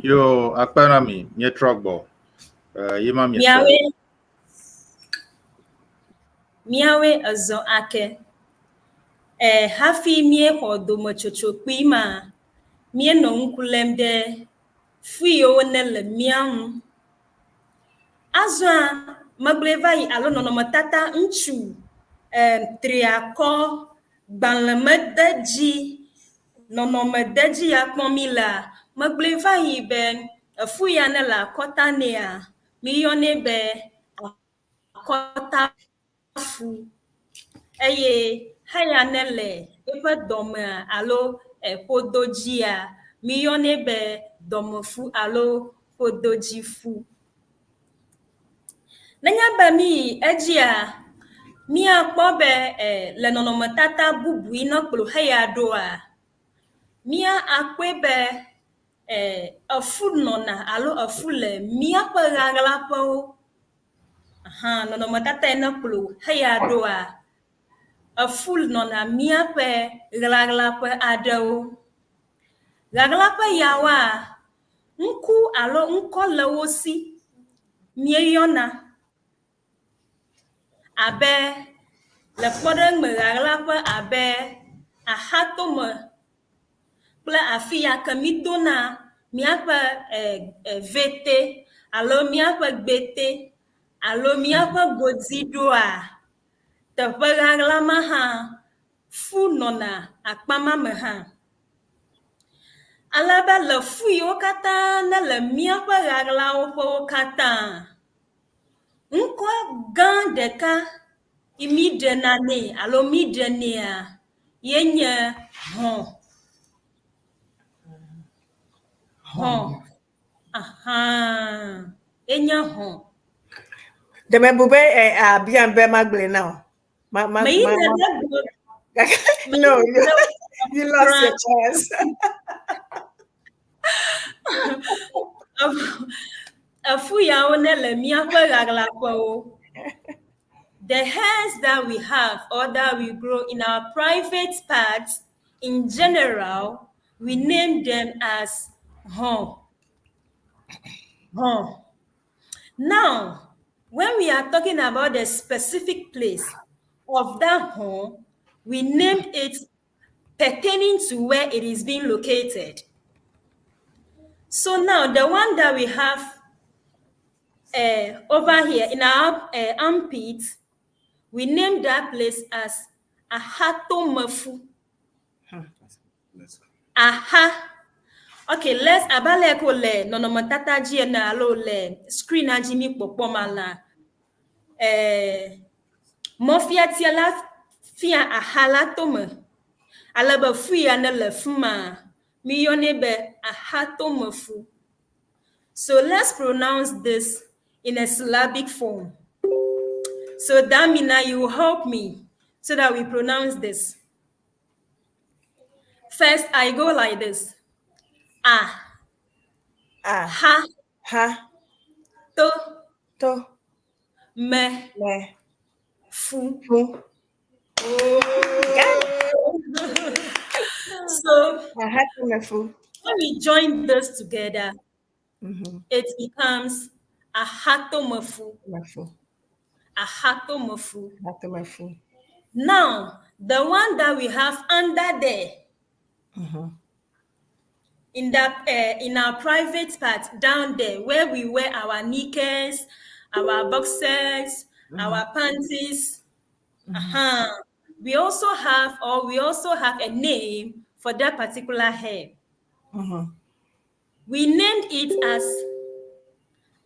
Yo, akpe na mi, míetrɔ gbɔ. Ye ma miese. Miawoe miawoe ezɔ ake. E, hafi míexɔ dometsotso kpui ma, míenɔ ŋku lém ɖe fu yiwo ne le mía ŋu. Azɔa, megblɔe va yi alo nɔnɔmetata ŋutsu e, triakɔ gbalẽmededzi nɔnɔmededzi ya kpɔm mi lea, megblɔe va yi be efu ya ne le akɔta nɛa, míyɔnɛ be akɔtafu eye heya ne le eƒe dɔmea alo ƒododzia, míyɔnɛ be dɔmefu alo ƒododzifu. Nenye be míyi edzia, míakpɔ be le nɔnɔmetata bubu yi ne kplɔ heya ɖoa, mía akpɔe be efu nɔna alo efu le míaƒe ɣaɣlaƒewo. Hã nɔnɔmetata yi ne kplɔ heya ɖoa, efu nɔna míaƒe ɣaɣlaƒe aɖewo. Ɣaɣlaƒe yawoa, ŋku alo ŋkɔ le wo si míeyɔna abe le kpɔɖeŋu me ɣaɣlaƒe abe axatome kple afi ya ke mídona míaƒe vete alo míaƒe gbete alo míaƒe godi ɖoa, teƒe ɣaɣla ma hã fu nɔna akpa ma me hã. Ale be le fu yiwo katã ne le míaƒe ɣaɣlawo ƒewo katã, ŋkɔ gã ɖeka yi mí ɖena nɛ alo mí ɖenɛa ye nye hɔ̃. Hɔ̃. Aha. Ye nye hɔ̃. Ɖe mebu be eh, abiam be magblɔe na o. Ma, ma, Meyi ma, ne ma. ɖe gblɔ No, you lost your chance. Efu yawo ne le míaƒe ɣaɣlaƒewo. The hairs that we have or that we grow in our private parts, in general, we name them as hɔ̃. Hɔ̃. Now, when we are talking about the specific place of that hɔ̃, we name it pertaining to where it is being located. So now the one that we have over here in our armpit, we name that place as Ahatomefu. Aha. Okay, let's abale ko le nɔnɔmetata dzi ene alo le screen dzi mi kpɔkpɔ ma la. Mɔfiatia la fia aha la tome. Ale be fu ya ne le fi ma, mi yɔnɛ be ahatomefu. So let's pronounce this in a syllabic form. So Damina, you will help me so that we pronounce this. First, I go like this. A, A, ha, ha, to, to, me, me, fu. fu. Got it. So Ahatomefu. when we join this together, it becomes ahatomefu. Mefu. Ahatomefu. Ahatomefu. Now, the one that we have under there, in that in our private part down there, where we wear our knickers, our boxers, our panties. We also have, or we also have a name for that particular hair. We named it as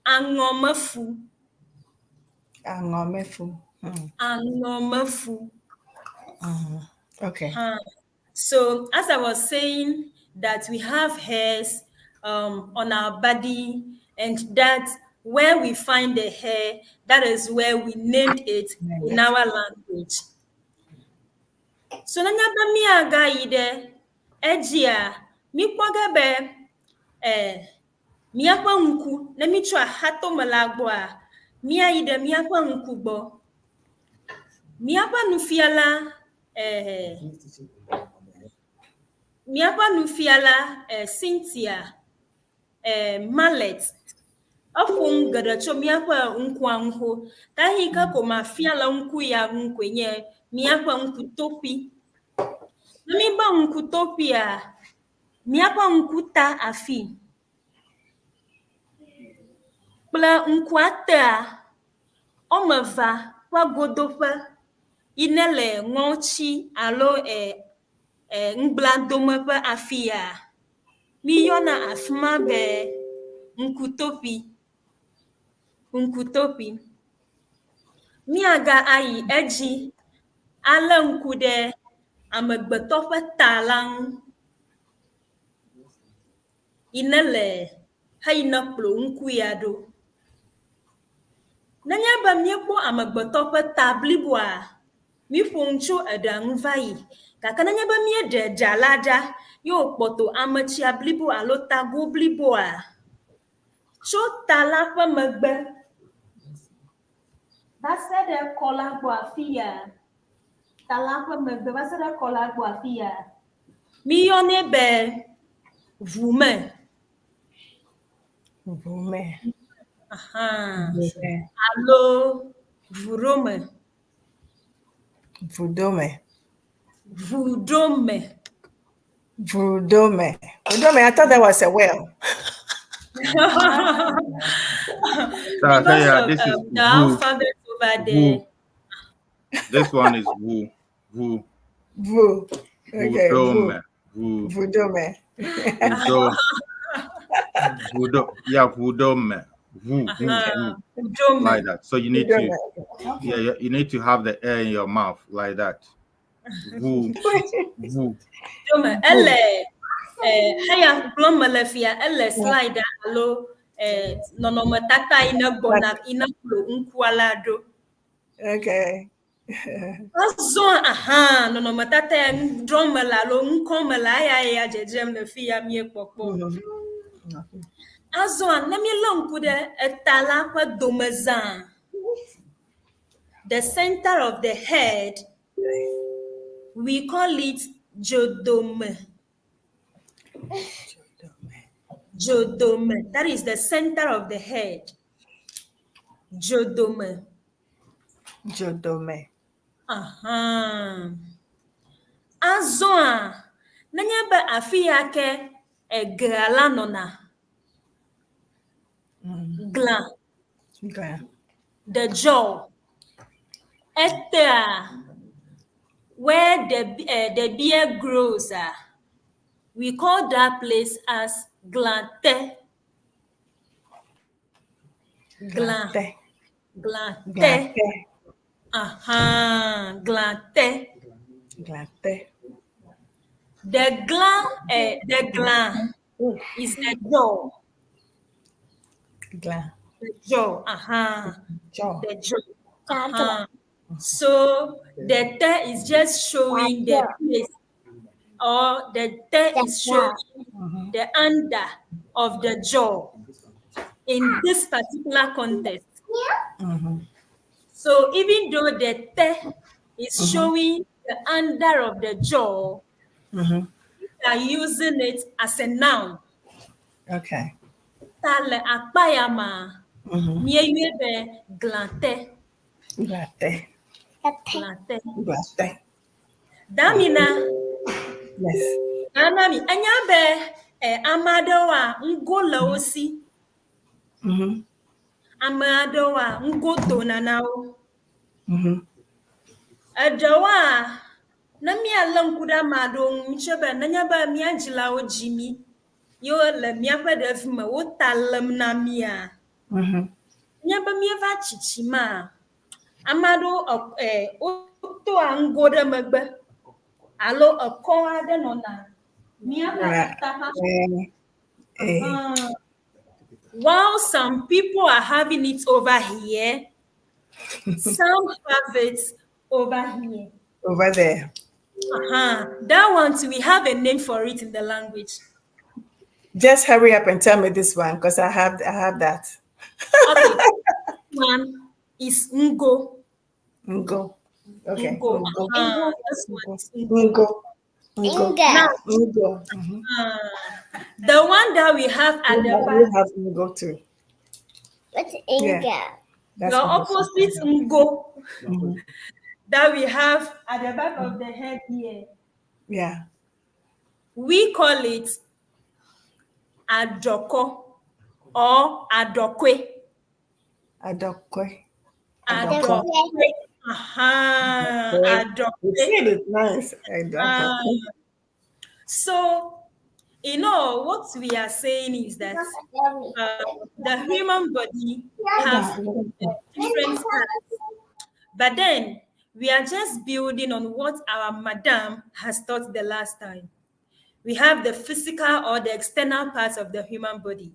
Angomefu. Angomefu. Angomefu. Okay. So as I was saying, that we have hairs on our body, and that where we find the hair, that is where we named it in our language. So nanya be miaga yi ɖe edzia, míkpɔ ge be míaƒe ŋku, ne mítsɔ axatome la gbɔa, míayi ɖe míaƒe ŋku gbɔ. Míaƒe nufiala Cynthia Mallet eƒo nu geɖe tso míaƒe ŋkua ŋu xo. Ta yi ke ko mafia le ŋku ya ŋu koe nye míaƒe ŋkutoƒi. Ne míbe ŋkutoƒia, míaƒe ŋku ta afi kple ŋkua tea woame evea ƒe godoƒe yi ne le ŋɔtsi alo ŋugbladome ƒe afi ya, míyɔna afi ma be ŋkutoƒi. Ŋkutoƒi. Míaga ayi edzi alé ŋku ɖe amegbetɔ ƒe ta la ŋu yi ne le heyina kplɔ ŋku ya ɖo. Nenye be míekpɔ amegbetɔ ƒe ta bliboa, míƒo nu tso eɖa ŋu va yi. Gake nenye be míeɖe ɖa la ɖa ye wòkpɔtɔ ametsia blibo alo tago bliboa, tso ta la ƒe megbe va se ɖe kɔ la gbɔ afi ya, ta la ƒe megbe va se ɖe kɔ la gbɔ afi ya, míyɔnɛ be ʋume. Ʋume. Aha. Ʋume. Alo ʋuɖome. Ʋuɖome. Ʋuɖome. Ʋuɖome. Ʋuɖome. I thought that was a well. Because yeah, of this is the Wu. alphabet over there. Wu. This one is Wu. Wu. Vu. Okay. Vu. Vudome. Vu. Vudome. Vudo. Vudo. Yeah, vudome. Vu, vu, vu. Vudome. Like that. So you need to Vudome. yeah, yeah, you need to have the air in your mouth like that. Vu, vu. Vudome. Ele heya gblɔm mele fia ele slide alo nɔnɔmetata yi ne gbɔna yi ne klo ŋkua la ɖo. Okay. Azɔ aha nɔnɔmetata ya drɔm mele alo ŋkɔ mele eya ya dzedzem le fi ya míekpɔkpɔ. Azɔa ne míelé ŋku ɖe eta la ƒe domezã, the center of the head, we call it dzodome. Dzodome. That is the center of the head. Dzodome. Jodome. Aha. Azɔa, nenye be afi ya ke egea la nɔna, glã, Okay. the jaw, etea, where the beard grows, we call that place as glãte. Glã. Glante. Glãte. Glante. Aha, glãte. Glante. The glã is the jaw. Gla. The jaw. Aha. Jaw. The jaw. Uh-huh. So the te is just showing the place, or the te is showing the under of the jaw in this particular context. So even though the te is showing the under of the jaw, we are using it as a noun. Okay. Ta le akpa ya ma, míeyɔe be glãte. Glante. Glãte. Glante. Damina. Yes. Nana mi, enya be ame aɖewoa, ŋgo le wo si. Ame aɖewoa, ŋgo dona na wo. Eɖewoa, ne míalé ŋku ɖe ame aɖewo ŋu, mítsɔe be nenye be mía dzilawo dzi mí, ye le míaƒe ɖevime wota lém na mía. Nenye be míeva tsitsima, ame aɖewo wotoa ŋgo ɖe megbe alo ekɔ aɖe nɔna míaƒe ta ƒe While some people are having it over here, some have it over here. Over there. That one too, we have a name for it in the language. Just hurry up and tell me this one, because I have that. Okay. One is ngo. Ngo. Okay. Ngo. Ngo. This one is ngo. Ngo. Ngo. Now, Ngo. the one that we have at the We back. have ngo too. What's Inga? Yeah. That's The what opposite ngo that we have at the back of the head here. Yeah. We call it adoko or adokwe. Adokwe. Adokwe. Aha. Adokwe. You said it nice. Adokwe. So, you know, what we are saying is that the human body has different parts, but then we are just building on what our madam has taught the last time. We have the physical or the external parts of the human body.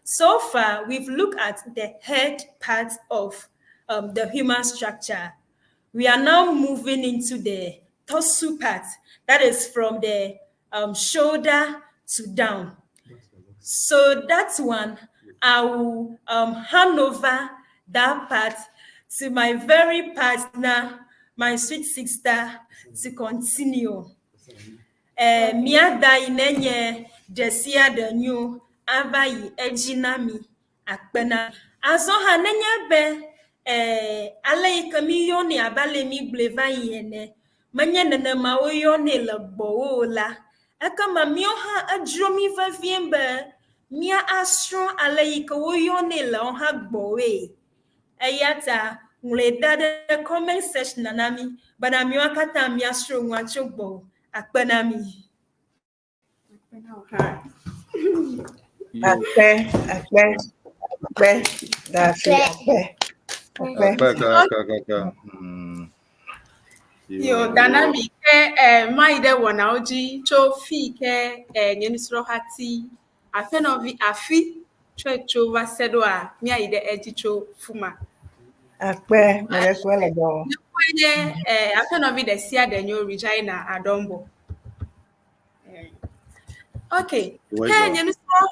So far, we've looked at the head part of the human structure. We are now moving into the torso part, that is from the shoulder to down. So that one, I will hand over that part to my very partner, my sweet sister, to continue. Miada yi nenye dzesia ɖe nyo ava yi edzi na mi akpena. Azɔ hã nenye be ale yi ke mi yɔnɛ abe ale mi gblɔe va yi ene, menye nenema woyɔnɛ le gbɔwò o la, ekema míawo hã edzro mi vevie be mía asrɔ̃ ale yi ke woyɔnɛ le wo hã gbɔwoe. Eya ta Ŋlɔe da ɖe comment section na mí bena míawo katã míasrɔ̃ nua tso gbɔwò. Akpe na mi. Akpe, akpe, akpe, Dafi, akpe, akpe. Akpe kaka. Yo, Danami ke mayi ɖe wɔnawo dzi tso fi ke nye nusrɔ̃hati aƒenɔvi afi tsɔe tso va se ɖoa míayi ɖe edzi tso fuma. Akpe, mele kpe le gbɔwò. Nye nye aƒenɔvi ɖe sia ɖe nyo Regina Adɔmbɔ. Okay, ke nye nusrɔ̃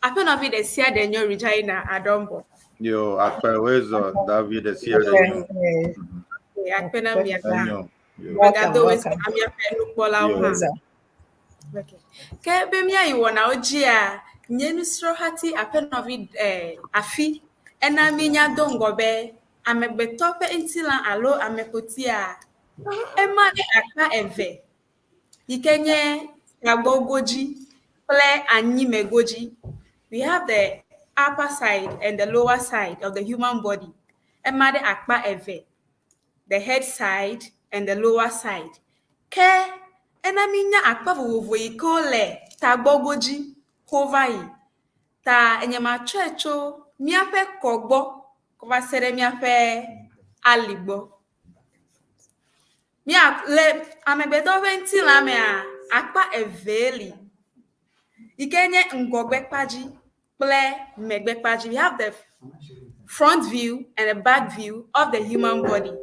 aƒenɔvi ɖe sia ɖe nyo Regina Adɔmbɔ. Yo, akpe wezɔ David ɖe sia ɖe nyo. Akpe na mia. Enyo. Yo. Megado wezɔ na miaƒe nukpɔlawo hã. Okay. Ke be míayi wɔnawo dzia, nye nusrɔ̃hati aƒenɔvi afi ena mínya do ŋgɔ be amegbetɔ ƒe ŋutilã alo ameƒotia ema ɖe akpa eve yi ke nye tagbɔ godzi kple anyime godzi. We have the upper side and the lower side of the human body. Ema ɖe akpa eve, the head side and the lower side. Ke ena mínya akpa vovovo yi ke wole tagbɔ godzi xo va yi. Ta enye matsɔe tso míaƒe kɔ gbɔ kɔ va se ɖe míaƒe ali gbɔ. Mía le amegbetɔ ƒe ŋutilã mea, akpa evee li yi ke nye ŋgɔgbekpa dzi kple megbekpa dzi. We have the front view and the back view of the human body.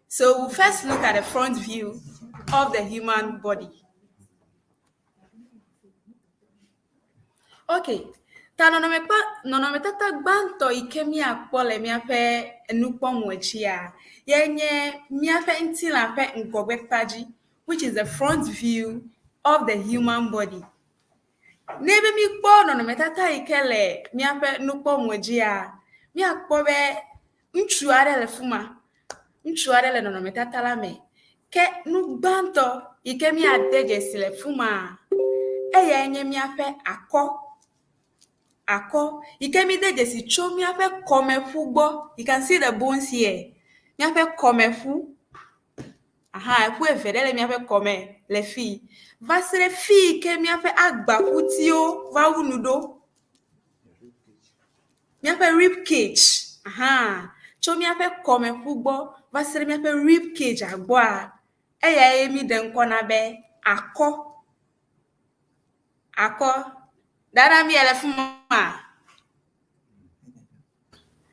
So we'll first look at the front view of the human body. Okay. Ta nɔnɔmekpa nɔnɔmetata gbãtɔ yi ke míakpɔ le míaƒe nukpɔmɔ dzia ye nye míaƒe ŋutilã ƒe ŋgɔgbekpa dzi, which is the front view of the human body. Ne be míkpɔ nɔnɔmetata yi ke le míaƒe nukpɔmɔ dzia, míakpɔ be ŋutsu aɖe le fi ma. Ŋutsu aɖe le nɔnɔmetata la me. Ke nu gbãtɔ yi ke míade dzesi le fi ma, eyae nye míaƒe akɔ. Akɔ yi ke míde dzesi tso míaƒe kɔmeƒu gbɔ. You can see the bones here. Míaƒe kɔmeƒu. Aha, eƒu eve ɖe le míaƒe kɔme le fii. Va se ɖe fi yi ke míaƒe agbaƒutiwo va wu nu ɖo. Míaƒe rib cage. Aha, tso míaƒe kɔmeƒu gbɔ va se ɖe míaƒe rib cage gbɔa, eyae míɖe ŋkɔ na be akɔ. Akɔ. Dada mi le fi ma?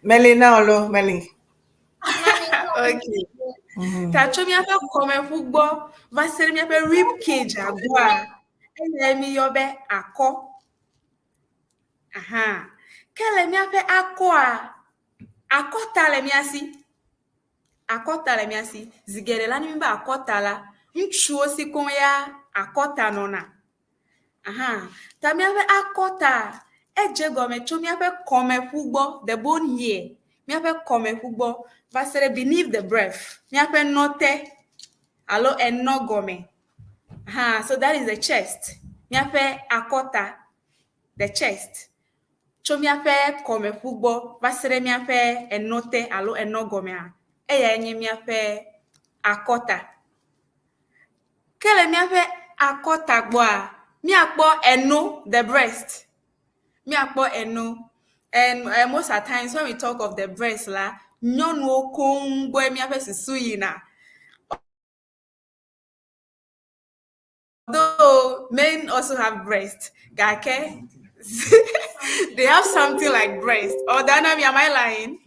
Meli na olo, Meli. Okay. Ta tso míaƒe kɔmeƒu gbɔ va se ɖe míaƒe rib cage gbɔa, eyae míyɔ be akɔ. Aha. Ke le míaƒe akɔa, akɔta le mía si. Akɔta le mía si. Zi geɖe la, ne míbe akɔta la, ŋutsuwo si koŋ ya akɔta nɔna. Aha. Ta míaƒe akɔta edze gɔme tso míaƒe kɔmeƒu gbɔ, the bone here, míaƒe kɔmeƒu gbɔ va se ɖe beneath the breast, míaƒe nɔte alo enɔ gɔme. Aha, so that is the chest. Míaƒe akɔta, the chest. Tso míaƒe kɔmeƒu gbɔ va se ɖe míaƒe enɔte alo enɔ gɔmea, eyae nye míaƒe akɔta. Ke le míaƒe akɔta gbɔa, míakpɔ eno, the breast. Míakpɔ eno. And most at times when we talk of the breast la, nyɔnuwo koŋ gbɔe míaƒe susu yina. Although men also have breast, gake they have something like breast. Or Danami, am I lying?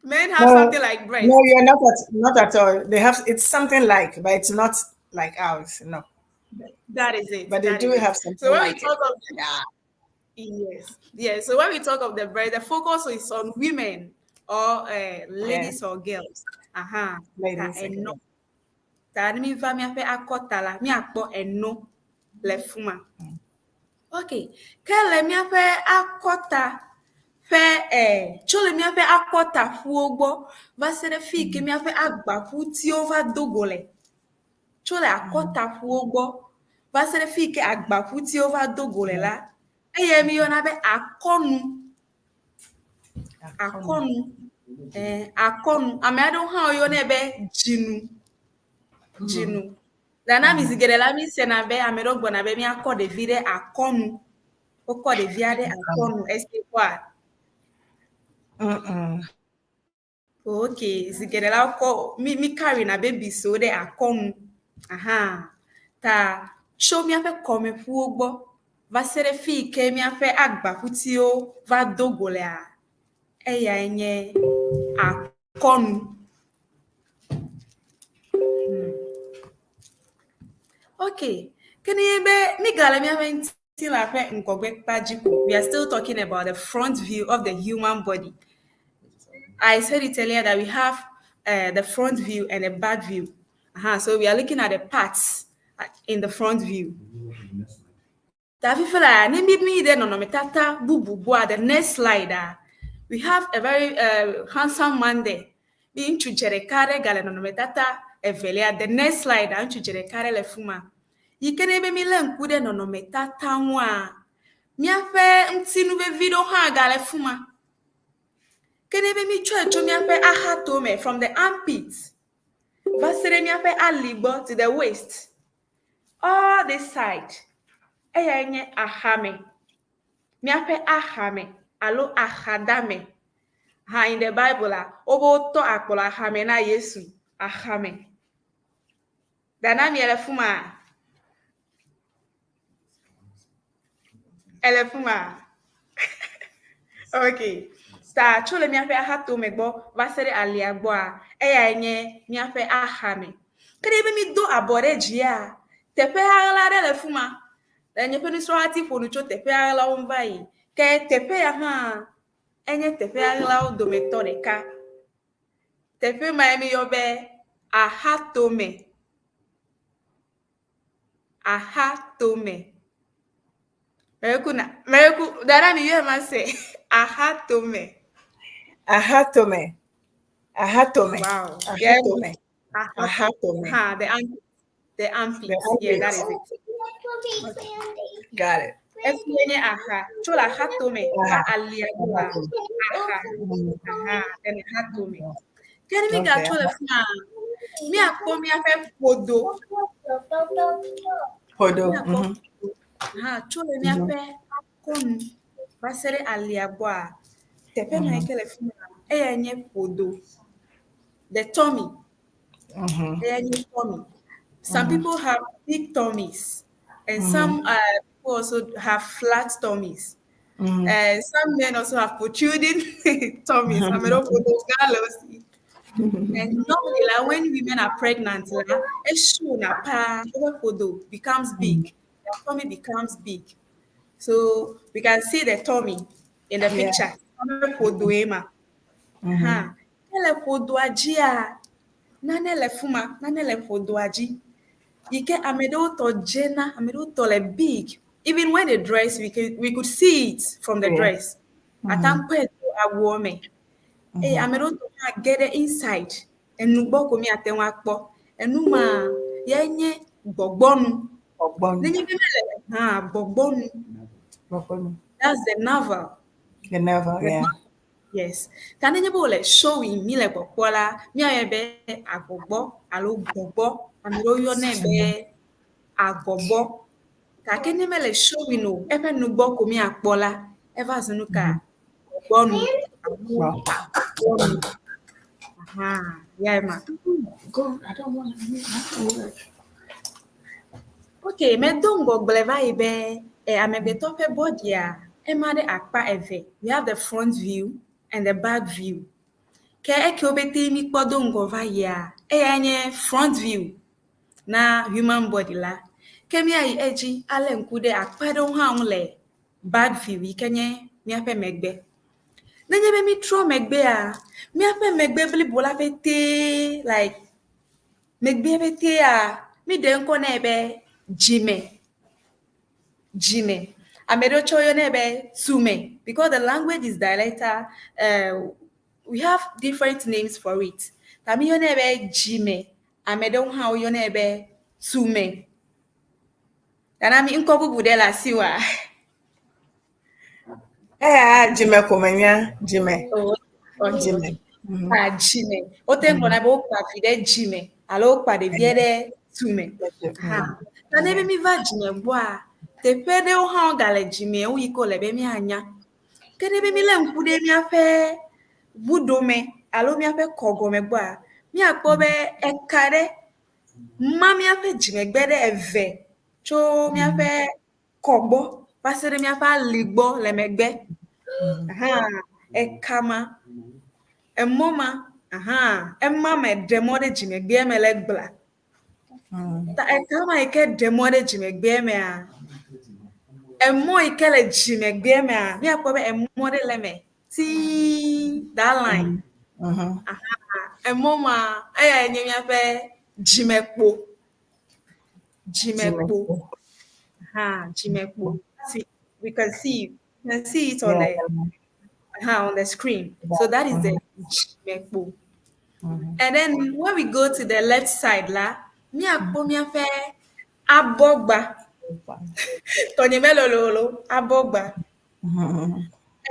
Men have No, something like breast. No, you're not at all. They have it's something like, but it's not like ours. No, That is it. but they That do is it. have something So when like we it. talk of yes, yes. So when we talk of the breast, the focus is on women or ladies or girls. Aha. Ladies, Ta okay. eno. Ta ne mi va míaƒe akɔta la, míakpɔ eno le fi ma. Okay. Ke le míaƒe akɔta ƒe tso le míaƒe akɔtaƒuwo gbɔ va se ɖe fi yi ke míaƒe agbaƒutiwo va do go le. Tso le akɔtaƒuwo gbɔ va se ɖe fi yi ke agbaƒutiwo va do go le la, eye míyɔna be akɔnu. Akɔnu. Eh, akɔnu. Ame aɖewo hã woyɔnɛ be dzinu. Dzinu. Nana mi zi geɖe la mi sena be ame ɖewo gblɔna be míakɔ ɖevi ɖe akɔnu. Wokɔ ɖevia ɖe akɔnu. Esi kpɔa? Mm-mm. Ok, zi geɖe la wokɔ mi mi carry na babies wo ɖe akɔnu. Aha. Ta tso míaƒe kɔmeƒuwo gbɔ va se ɖe fi yi ke míaƒe agbaƒutiwo va do go lea, eyae nye akɔnu. Ok, ke nenye be mígale míaƒe ŋutilã ƒe ŋgɔgbe kpa dzi ko, we are still talking about the front view of the human body. I said it earlier that we have the front view and the back view. So we are looking at the parts in the front view. Ta fifi la, ne mi mi ɖe nɔnɔmetata bubu gbɔa, the next slide, we have a very handsome man there. Mi ŋutsu dze ɖeka ɖe gale nɔnɔmetata evelia. The next slide, ŋutsu dze ɖeka ɖe le fi ma. Yi ke ne be mi lé ŋku ɖe nɔnɔmetata ŋua, míaƒe ŋutinu vevi ɖewo hã gale fi ma. Ke ne be mi tsɔe tso míaƒe axatome from the armpit va se ɖe míaƒe ali gbɔ to the waist, all this side, eyae nye axame. Míaƒe axame alo axadame. Ha in the Bible la, wobe wotɔ akplɔ axame na Yesu. Axame. Dana mi ele fi ma? Ele fi ma? Ok. Ta tso le míaƒe axatome gbɔ va se ɖe alia gbɔa, eyae nye míaƒe axame. Ke ne be mi do abɔ ɖe dzia, teƒe ɣaɣla ɖe le fi ma. Le nye ƒe nusrɔ̃hati ƒo nu tso teƒe ɣaɣlawo ŋu va yi. Ke teƒe ya hã enye teƒe ɣaɣlawo dometɔ ɖeka. Teƒe mae mi yɔ be axatome. Axatome. Mereku na mereku dada mi yɔe ma se axatome. Ahatome. Ahatome. Wow. Yeah. Ahatome. Ahatome. Ha, the armpit. The armpit. The Yeah, that is armpit. it. Got it. Efi nye aha. Tso le axatome va alia gbɔa. Aha. Aha. Then axatome. Ke ne mi gatso le fi ma, míakpɔ míaƒe ƒodo. Ƒodo. Míakpɔ Ha, tso le míaƒe akɔnu va se ɖe alia gbɔa, teƒe ma yi ke le fi ma, eyae nye ƒodo. The tummy. Eyae nye tummy. Some people have big tummies, and some people also have flat tummies. Some men also have protruding tummies. Ame ɖewo ƒodo gã le wo si. And normally, like when women are pregnant, like, eshow na pa, woƒe ƒodo becomes big. Their tummy becomes big. So we can see the tummy in the picture. Woƒe ƒodoe ma. Ha. Ke le ƒodoa dzia, nane le fi ma, nane le ƒodoa dzi. Yi ke ame ɖewo tɔ dzena, ame ɖewo tɔ le big. Even when they dress, we could see it from the dress. Ate ŋu kpɔe to awuɔ me. Eye ame ɖewo tɔ hã ge ɖe inside. Enu gbɔ ko míate ŋu akpɔ. Enu ma yae nye gbɔgbɔnu. Gbɔgbɔnu. Nenye be mele hã gbɔgbɔnu. Gbɔgbɔnu. That's the navel. The navel, yeah. Yes. Ta nenye be wòle showing mi le gbɔkpɔ la, míayɔe be agbɔgbɔ alo gbɔgbɔ. Ame ɖewo yɔnɛ be agɔbɔ. Gake ne mele showing o, eƒe nugbɔ ko míakpɔ la, eva zu nu ka? Gbɔgbɔnu alo agbɔnu. Aha, yae ma. Go. I don't want to work. Ok, medo ŋgɔ gblɔe va yi be amegbetɔ ƒe bɔdia, ema ɖe akpa eve. We have the front view and the back view. Ke ekewo pete mi kpɔ do ŋgɔ va yia, eyae nye front view na human body la. Ke míayi edzi alé ŋku ɖe akpa ɖewo hã ŋu le back view yi ke nye míaƒe megbe. Nenye be mítrɔ megbea, míaƒe megbe blibo la ƒete like megbea ƒetea, míɖe ŋkɔ nɛ be dzime. Dzime. Ame ɖewo tsɛ woyɔnɛ be tume because the language is dialectal. We have different names for it. Ta míyɔnɛ be dzime. Ame ɖewo hã woyɔnɛ be tume. Nana mi ŋkɔ bubu ɖe le asiwòa? Eya dzime ko menya, dzime. Oh, okay. Dzime. Kpa dzime. Wote ŋgblɔna be wokpa vi ɖe dzime alo wokpa ɖevia ɖe tume. Ha. Ta ne be míva dzime gbɔa, teƒe ɖewo hã wogale dzime wu yi ke wòle be míanya. Ke ne be mílé ŋku ɖe míaƒe ʋuɖome alo míaƒe kɔgɔme gbɔa, míakpɔ be eka ɖe ma míaƒe dzimegbe ɖe eve tso míaƒe kɔ gbɔ va se ɖe míaƒe ali gbɔ le megbe. Aha, eka ma, emɔ ma, aha, ema me ɖe mɔ ɖe dzimegbea me le gbla. Ta eka ma yi ke ɖe mɔ ɖe dzimegbea mea, emɔ yi ke le dzimegbea mea, míakpɔ be emɔ ɖe le eme tii, that line. Aha, emɔ ma, eyae nye míaƒe dzimekpo. Dzimekpo. Aha, dzimekpo. See, we can see, you can see it on the on the screen. So that is the dzimekpo. And then when we go to the left side la, míakpɔ míaƒe abɔgba. Tɔnye melololo, abɔgba.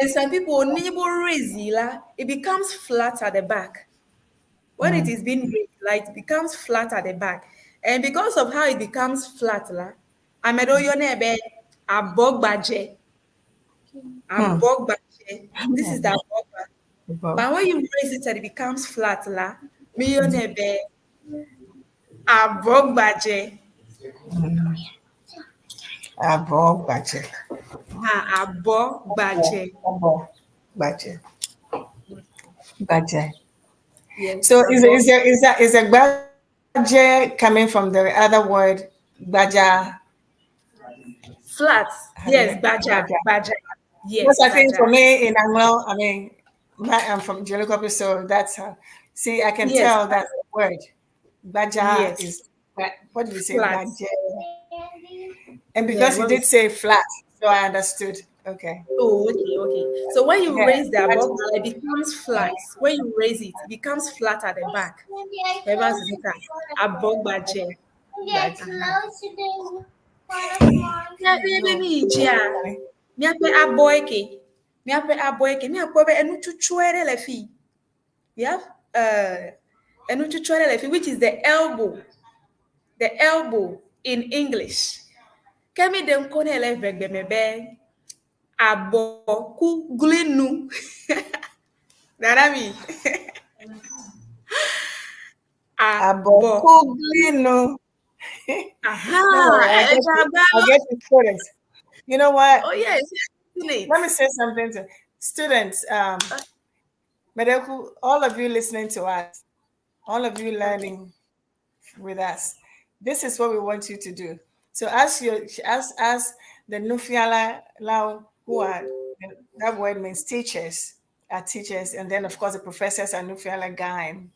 And some people, nenye be raise la, it becomes flat at the back. When it is being raised, like it becomes flat at the back. And because of how it becomes flat, la, ame ɖewo yɔnɛ be abɔgbadze. Abɔgbadze. This is the abɔgba. But when you raise it and it becomes flat, la, mi yɔnɛ be abɔgbadze. Abɔgbadze. Ha, abɔgbadze. Abɔgbadze. Gbadze. Yes. So is is there is that is a gbadze coming from the other word gbaja? Flat. Yes, gbaja. Gbaja. Yes. Because I think gbaja. for me in Anglo, I mean, I'm from Dzelukope, so that's how. See, I can tell that word. Gbaja is what did you say? Flat. Gbaje. And because you when did say flat, so I understood. Okay. Oh, okay. So when you raise the Gbaja. above, it becomes flat. When you raise it, it becomes flat at the back. Eva Zita, abɔgbadze. Míaƒe mi dzia, míaƒe abɔ eke, míaƒe abɔ eke, míakpɔ be enutsutsu ɖe le fi. We have enutsutsu ɖe le fi, which is the elbow. The elbow in English. Ke mi ɖe ŋkɔ nɛ le ʋegbe me be abɔkuglinu. Dada mi. Abɔ. Abokuglinu. Aha, Don't worry, I get ẹja it. I get the students. You know what? Oh yes, yes. Let me say something to students. Medeku, all of you listening to us, all of you learning with us, this is what we want you to do. So as you as the Nufiala Lao, who are, that word means teachers, are teachers, and then of course the professors are Nufiala Gaim.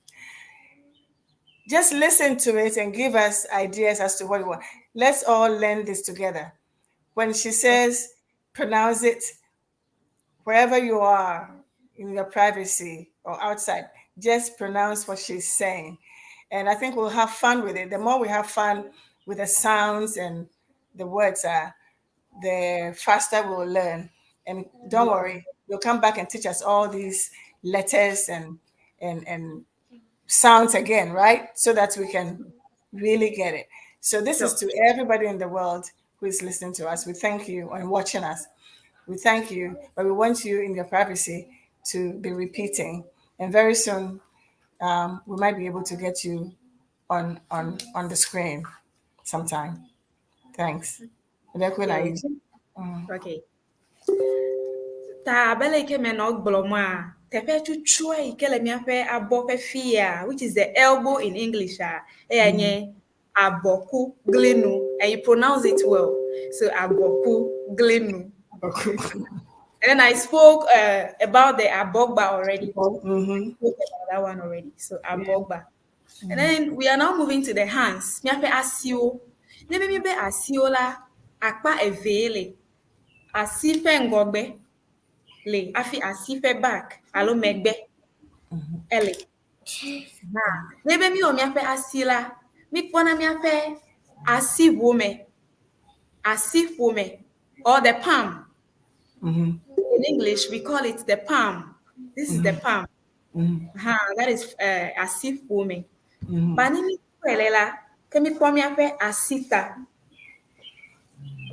Just listen to it and give us ideas as to what you want. Let's all learn this together. When she says pronounce it, wherever you are in your privacy or outside, just pronounce what she's saying. And I think we'll have fun with it. The more we have fun with the sounds and the words are, the faster we'll learn. And don't worry, you'll come back and teach us all these letters and sounds again, right? So that we can really get it. So this is to everybody in the world who is listening to us. We thank you and watching us. We thank you, but we want you in your privacy to be repeating. And very soon, we might be able to get you on the screen sometime. Thanks. Okay. Ta abe le yi ke menɔ gblɔm ma, teƒe tsutsua yi ke le míaƒe abɔ ƒe fia, which is the elbow in English a, eya nye abɔkuglinu, and you pronounce it well. So abɔkuglinu. And then I spoke about the abɔgba already. Spoke about that one already. So abɔgba. And then we are now moving to the hands. Míaƒe asiwo. Ne be míebe asiwo la, akpa evee le. Asi ƒe ŋgɔgbe le hafi asi ƒe back alo megbe ele. Ha. Ne be míwɔ míaƒe asi la, míkpɔna míaƒe asiƒome, asiƒome or the palm. In English, we call it the palm. This is the palm. Ha, that is asiƒome. Ba ne míkpɔe le la, ke míkpɔ míaƒe asita.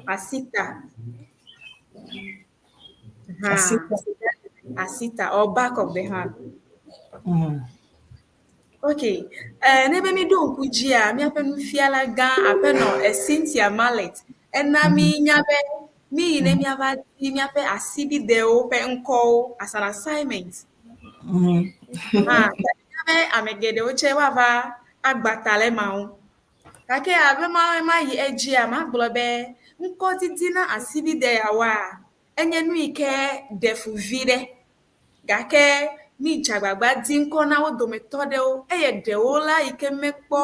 Asita. Ha, Asita. Asita or back of the hand. Okay. Ne be míɖo ŋku dzia, míaƒe nufiala gã aƒenɔ Cynthia Mallet ena mí nya be míyi ne míava di míaƒe asibidewo ƒe ŋkɔwo as an assignment. Ha, ta be ame geɖewo tse woava agbata le ma ŋu. Gake abe ma ma yi edzia, magblɔ be ŋkɔdidi na asibide yawoa, enye nu yi ke ɖe fu vi ɖe. Gake mi dze agbagba di ŋkɔ na wo dometɔ ɖewo eye ɖewo la yi ke mekpɔ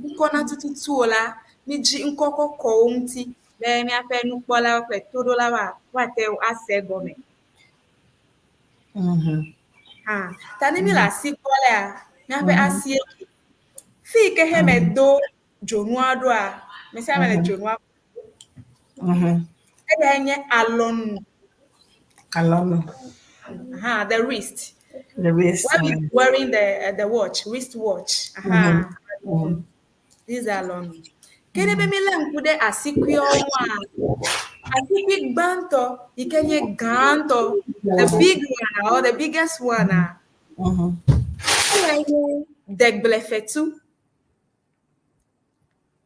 ŋkɔ na tututu o la, mi dzi ŋkɔ kɔkɔwo ŋuti be míaƒe nukpɔlawo kple toɖolawoa woate ŋu ase egɔme. Ha, ta ne mi le asi kpɔ lea, míaƒe asie ke. Fi yi ke he me do dzonua ɖoa, me sia ame le dzonua eyae nye alɔnu. Alɔnu. Aha, the wrist. The wrist. When we wearing the watch, wrist watch. Aha. These are alɔnu. Ke ne be mi lé ŋku ɖe asikuiwo ŋua, asikui gbãtɔ yi ke nye gãtɔ, the big one or the biggest one a, eyae nye degblefetu.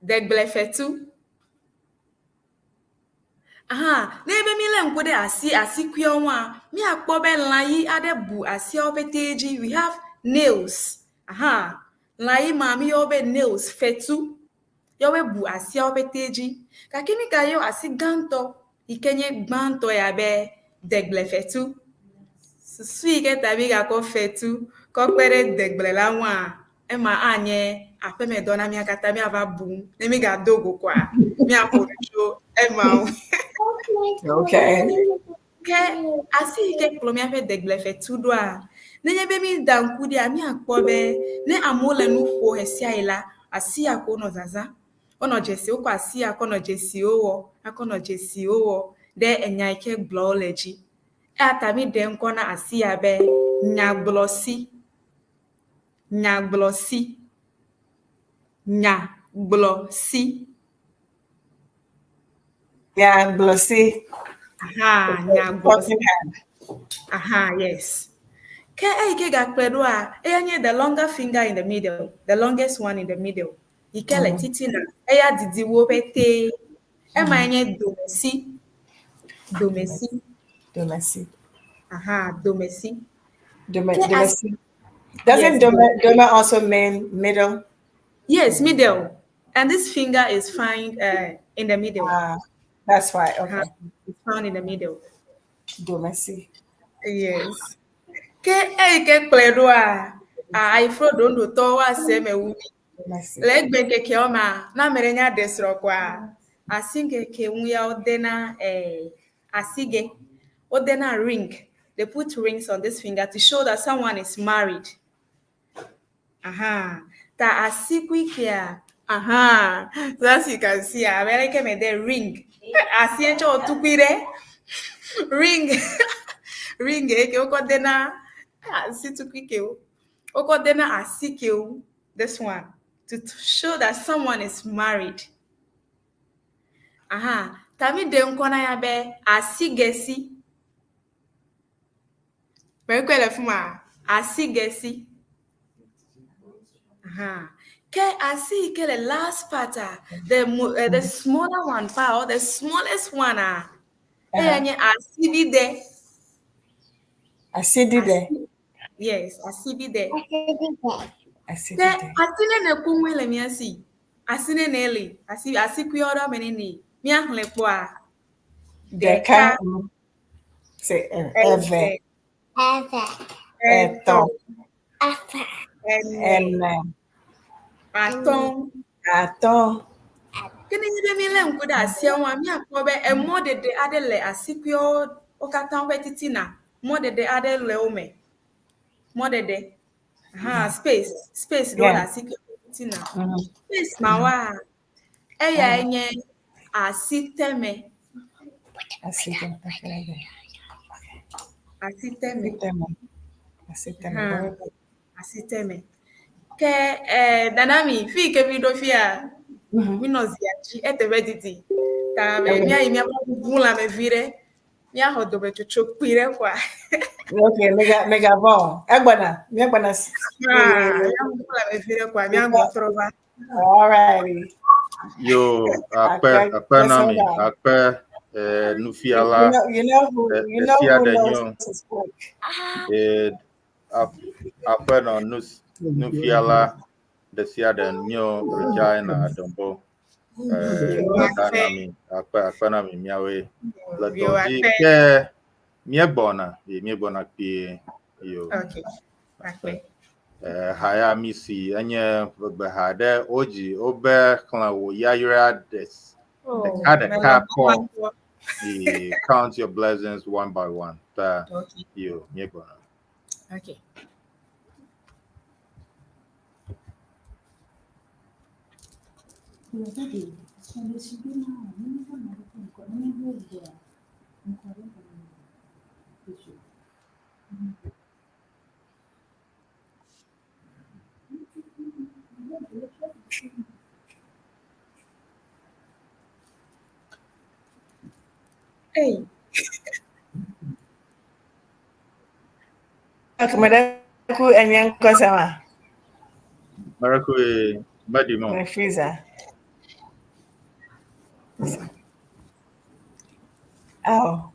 Degblefetu. Aha, ne be mi lé ŋku ɖe asi asikuiwo ŋua, míakpɔ be lã ɣi aɖe bu asiawo ƒete dzi. We have nails. Aha, lã ɣi ma mi yɔ wo be nails, fetu. Yɔ be bu asiawo ƒete dzi. Gake mi gayɔ asi gãtɔ yi ke nye gbãtɔ ya be degblefetu. Susu yi ke ta mi gakɔ fetu kɔ kpe ɖe degble la ŋua, ema anye aƒemedɔ na mía katã míava bu ŋu. Ne mi gado go koa, míaƒo nu tso ema ŋu. Okay. Ke asi yi ke kplɔ míaƒe degblefetu ɖoa, nenye be mi da ŋku ɖia, míakpɔ be ne amewo le nu ƒo ɣe sia ɣi la, asi ya ko wonɔ zazã. Wonɔ dzesi, wokɔ asi ya kɔ nɔ dzesiwo wɔ, akɔ nɔ dzesiwo wɔ ɖe enya yi ke gblɔ wole dzi. Eya ta mi ɖe ŋkɔ na asi ya be nyagblɔsi. Nyagblɔsi. Nyagblɔsi. Nyagblɔsi. Aha, nyagblɔsi. Talking hand. Aha, yes. Ke eyi ke gakplɔe ɖoa, eya nye the longer finger in the middle, the longest one in the middle. Yi ke le titina, eya didi wo ƒete. Ema nye domesi. Domesi. Domesi. Aha, domesi. Dome, domesi. Doesn't Yes. dome also mean middle? Yes, middle. And this finger is found in the middle. Ah, that's why. Okay. Aha, it's found in the middle. Domesi. Yes. Ke eyi ke kplɔe ɖoa, ayifro ɖoɖotɔwo woase eme wu mi. Domesi. Le egbe ŋkekeawo mea, ne ame ɖe nya ɖe srɔ̃ koa, asi ŋkeke ŋu ya wodena asigɛ. Wodena ring. They put rings on this finger to show that someone is married. Aha. Ta asikui kea. Aha. So as you can see, abe aleke me de ring. Asie tsɔ wòtukui ɖe. Ring. Ring eke wokɔ dena asi tukui kewo. Wokɔ dena asi kewo. This one. To show that someone is married. Aha. Ta mi ɖe ŋkɔ na ya be asigɛsi. Mekɔe le fi ma. Asigɛsi. Aha. Ke asi yi ke le last part a, the smaller one part or the smallest one a, eya nye asibide. Asidide. Yes, asibide. Ke Asidide. asi nene koŋue le mía si. Asi nene li. Asi asikuiwo ɖe ame nene. Míaxlẽ kpɔa. Ɖeka. Say eve. Etɔ̃. Ene. Ene. Atɔ̃. Atɔ̃. Ke nenye be mílé ŋku ɖe asia ŋua, míakpɔ be emɔɖeɖe aɖe le asikuiwo wo katã ƒe titina. Mɔɖeɖe aɖe le wo me. Mɔɖeɖe. Aha, space. Space ɖewo le asikuiwo ƒe titina. Space ma woa, eyae nye asiteme. Asiteme. Okay. Asiteme. Asiteme. Hã. Asiteme. Ke Danami, fi yi ke mi ɖo fia, mi nɔ zia dzi eteƒe didi. Ta me míayi míaƒe ʋuʋu lãme vi ɖe. Míaxɔ dometsotso kpui ɖe koa. Okay, mega mega bon. Egbɔna, míegbɔna. Ah, míaʋuʋu lãme vi ɖe koa, míagbɔ trɔ va. All righty. Yo, akpe akpe na mi, akpe nufiala. You know who you know Esia who ɖe knows nyo. his work. Aƒenɔ nufiala ɖe sia ɖe nyo Regina Adombo. Dada na mi, akpe akpe na mi miawoe le dɔ Yo, dzi. akpe. Ke míegbɔna, ye míegbɔna kpuie. Yo. Okay. Akpe. Ha ya mi si enye ʋegbeha ɖe wodzi wobe xlẽ wò yayra ɖe Oh, ɖeka ɖeka mele kpɔ. mɔ Ye count your blessings one by one. Ta Okay. yo míegbɔna. Okay. Hey. Okay, medaku enye nkosama. Miracle Medimo. My freezer. Oh.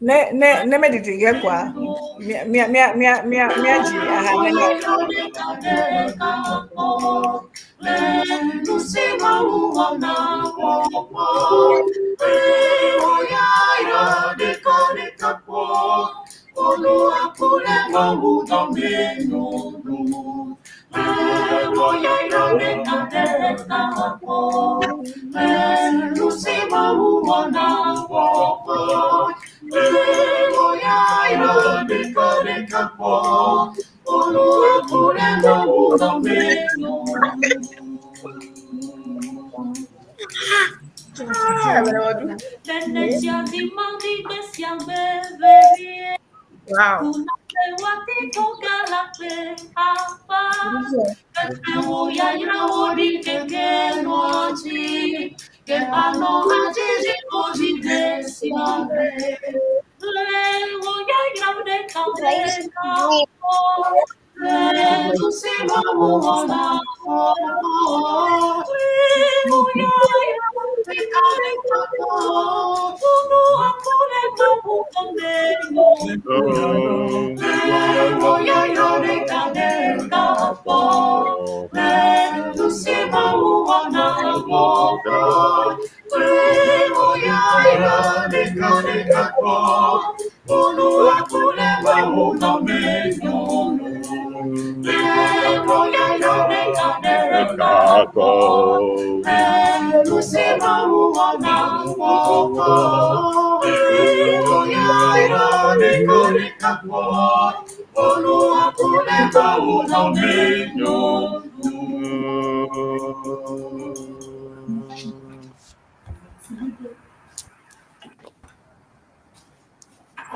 Ne ne ne medidi ge kwa. Mia mia mia mia mia mia ji aha ne ne. Ah, Wow.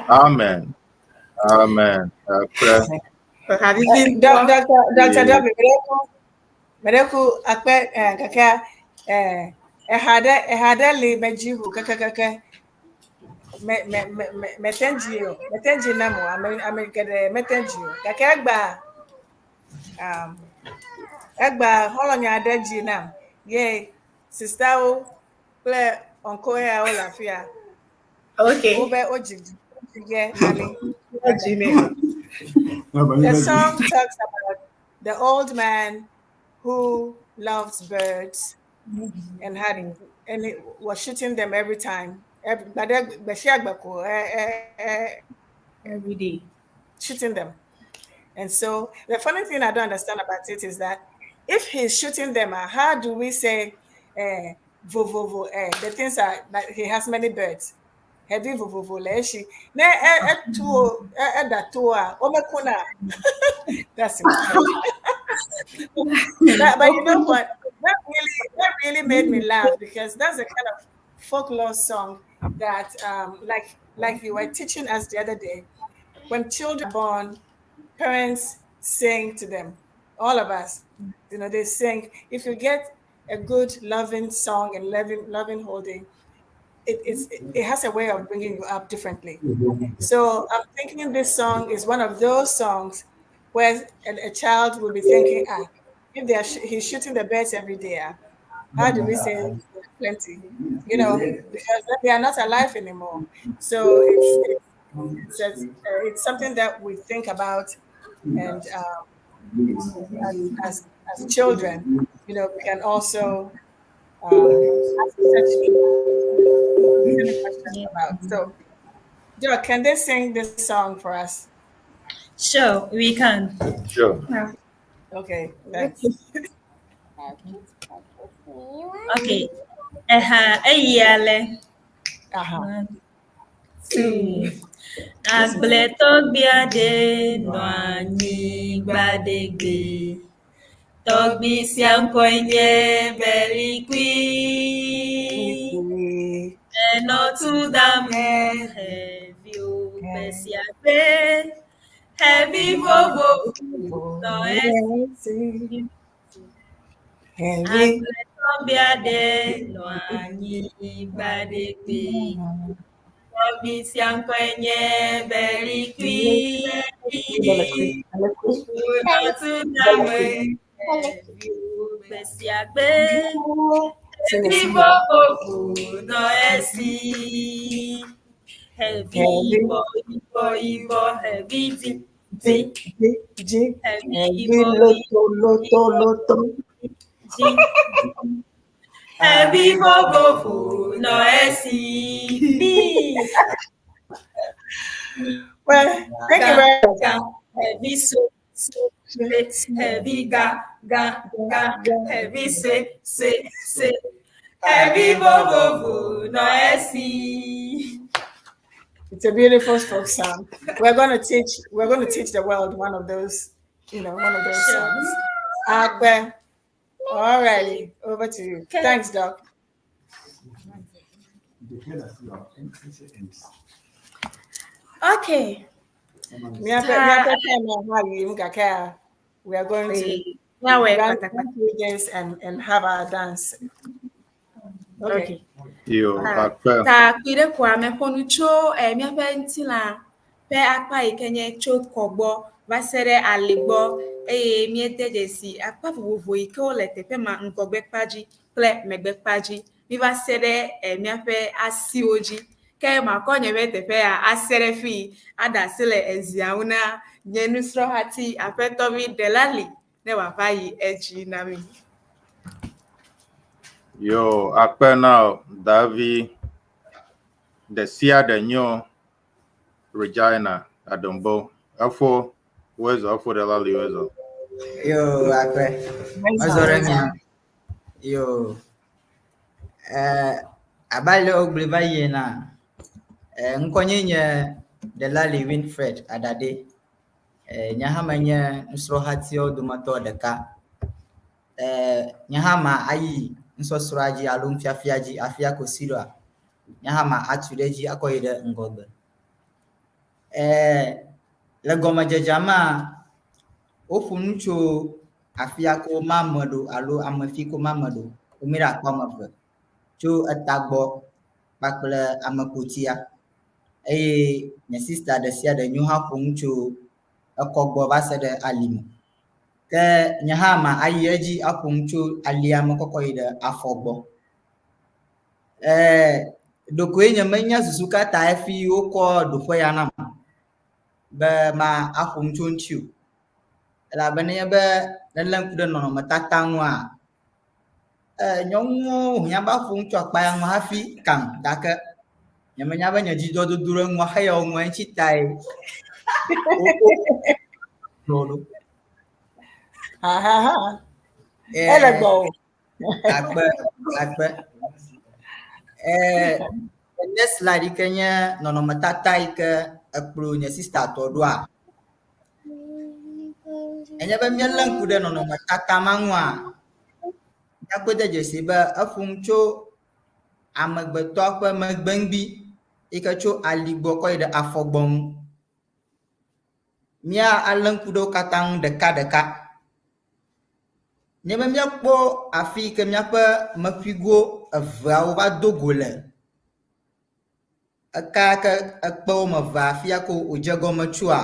Amen. Amen. Akpe. Have you been Dr. Dr. Yeah. W. Medeku medeku akpe kaka eha ɖe eha ɖe li medzi ʋu kekekeke. Me me me me mete dzi o. Mete dzi nam o. Ame ame geɖe mete dzi o. Gake egba egba xɔlɔ̃nya aɖe dzi nam. Ye sistawo kple uncle yawo le afi ya. Okay. Wobe wodzi wodzi ge na mi. Jimmy. The song talks about the old man who loved birds and had and he was shooting them every time. Every, but Every day. shooting them. And so the funny thing I don't understand about it is that if he's shooting them, how do we say vo vo vo? The things are that he has many birds. Heavy vo vo vo le shi. Ne tu da tu a o me kuna. That's it. But you know what? That really made me laugh because that's the kind of folklore song that, like you were teaching us the other day, when children are born, parents sing to them. All of us, they sing. If you get a good loving song and loving holding, it has a way of bringing you up differently. So I'm thinking this song is one of those songs where a child will be thinking, if he's shooting the birds every day, how do we say plenty? Because they are not alive anymore. So it's something that we think about, and as children, we can also ask such questions about. So, Joe, can they sing this song for us? Sure, we can. Sure. Okay. Thanks. Okay. Eha, eyale. 1, 2. Agbletɔgbi aɖe nɔ anyi gbaɖegbe. Tɔgbi sia ŋkɔe nye Belikui. Enɔ tu dam xeviwo gbe sia gbe. Xevi vovovo nɔ esi. Agbletɔgbi aɖe nɔ anyi gbaɖegbe. Tɔgbi sia ŋkɔe nye Belikui. Enɔ tu dam xeviwo gbe sia gbe. Xevi vovovo nɔ esi. Xevi yibɔ yibɔ yibɔ xevi dzi dzi dzi xevi xevi yibɔ loto loto loto dzi xevi vovovo nɔ esi. Well, thank you very much. Ga xevi sue sue xevi ga ga ga xevi sue sue sue xevi vovovo nɔ esi. It's a beautiful folk song. We're going to teach the world one of those, one of those songs. Akpe. All righty, over to you. Okay. Thanks, Doc. Okay. We are going to Nyawe run pátápátá. through this and have our dance. Okay. Okay. Yo, Ta akpe. Ta kpui ɖe koa meƒo nu tso míaƒe ŋutilã ƒe akpa yi ke nye tso kɔgbɔ va se ɖe ali gbɔ eye míede dzesi akpa vovovo yi ke wole teƒe ma ŋgɔgbekpa dzi kple megbekpa dzi. Míva se ɖe míaƒe asiwo dzi. Ke makɔ nye ƒe teƒe ya ase ɖe fii aɖe asi le ezia ŋu na nye nusrɔ̃hati aƒetɔvi Delali ne wòava yi edzi na mi. Yo, akpe na Davi ɖe sia ɖe nyo Regina Adombo. Efo wezo efo Delali wezo. Yo, akpe. Mezɔ ɖe mia. Yo. Abe ale wogblɔe va yi ena, ŋkɔnye nye Delali Winfred Adade. Nye hã menye nusrɔ̃hatiawo dometɔ ɖeka. Nye hã ma ayi nusɔsrɔ̃a dzi alo nufiafia dzi afia kosi ɖoa. Nye hã ma atu ɖe edzi akɔ yi ɖe ŋgɔgbe. Le gɔmedzedzea mea, woƒo nu tso afia ko ma ame ɖo alo ame fi ko ma ame ɖo. Womi ɖe akpa woame eve tso etagbɔ kpakple ameƒotia eye nye sista ɖe sia ɖe nyo hã ƒo nu tso ekɔgbɔ va se ɖe alime. Ke nye hã ma ayi edzi aƒo nu tso alia me kɔkɔ yi ɖe afɔ gbɔ. Ɖokoe nye menya susu ka ta hafi wokɔ ɖoƒe ya nam be ma aƒo nu tso eŋuti o. Elabe nenye be nelé ŋku ɖe nɔnɔmetata ŋua, nyɔnuwo hiã be aƒo nu tso akpa ya ŋu hafi kam gake nyemenya be nye dzidzɔdodo ɖe ŋua xeya wo ŋua ŋuti tae wokɔ ɖo. Ha ha ha. Ele gbɔ o. Akpe, akpe. The next slide yi ke nye nɔnɔmetata yi ke ekplɔ nye sista tɔ ɖoa. Enye be míelé ŋku ɖe nɔnɔmetata ma ŋua, míakpɔe de dzesi be eƒo nu tso amegbetɔa ƒe megbeŋgbi yi ke tso ali gbɔ kɔ yi ɖe afɔ gbɔ ŋu. Mía alé ŋku ɖe wo katã ŋu ɖekaɖeka. Nye be míakpɔ afi yi ke míaƒe meƒigo eveawo va do go le. Eka ke ekpe woame evea afia ko wòdze egɔme tsoa,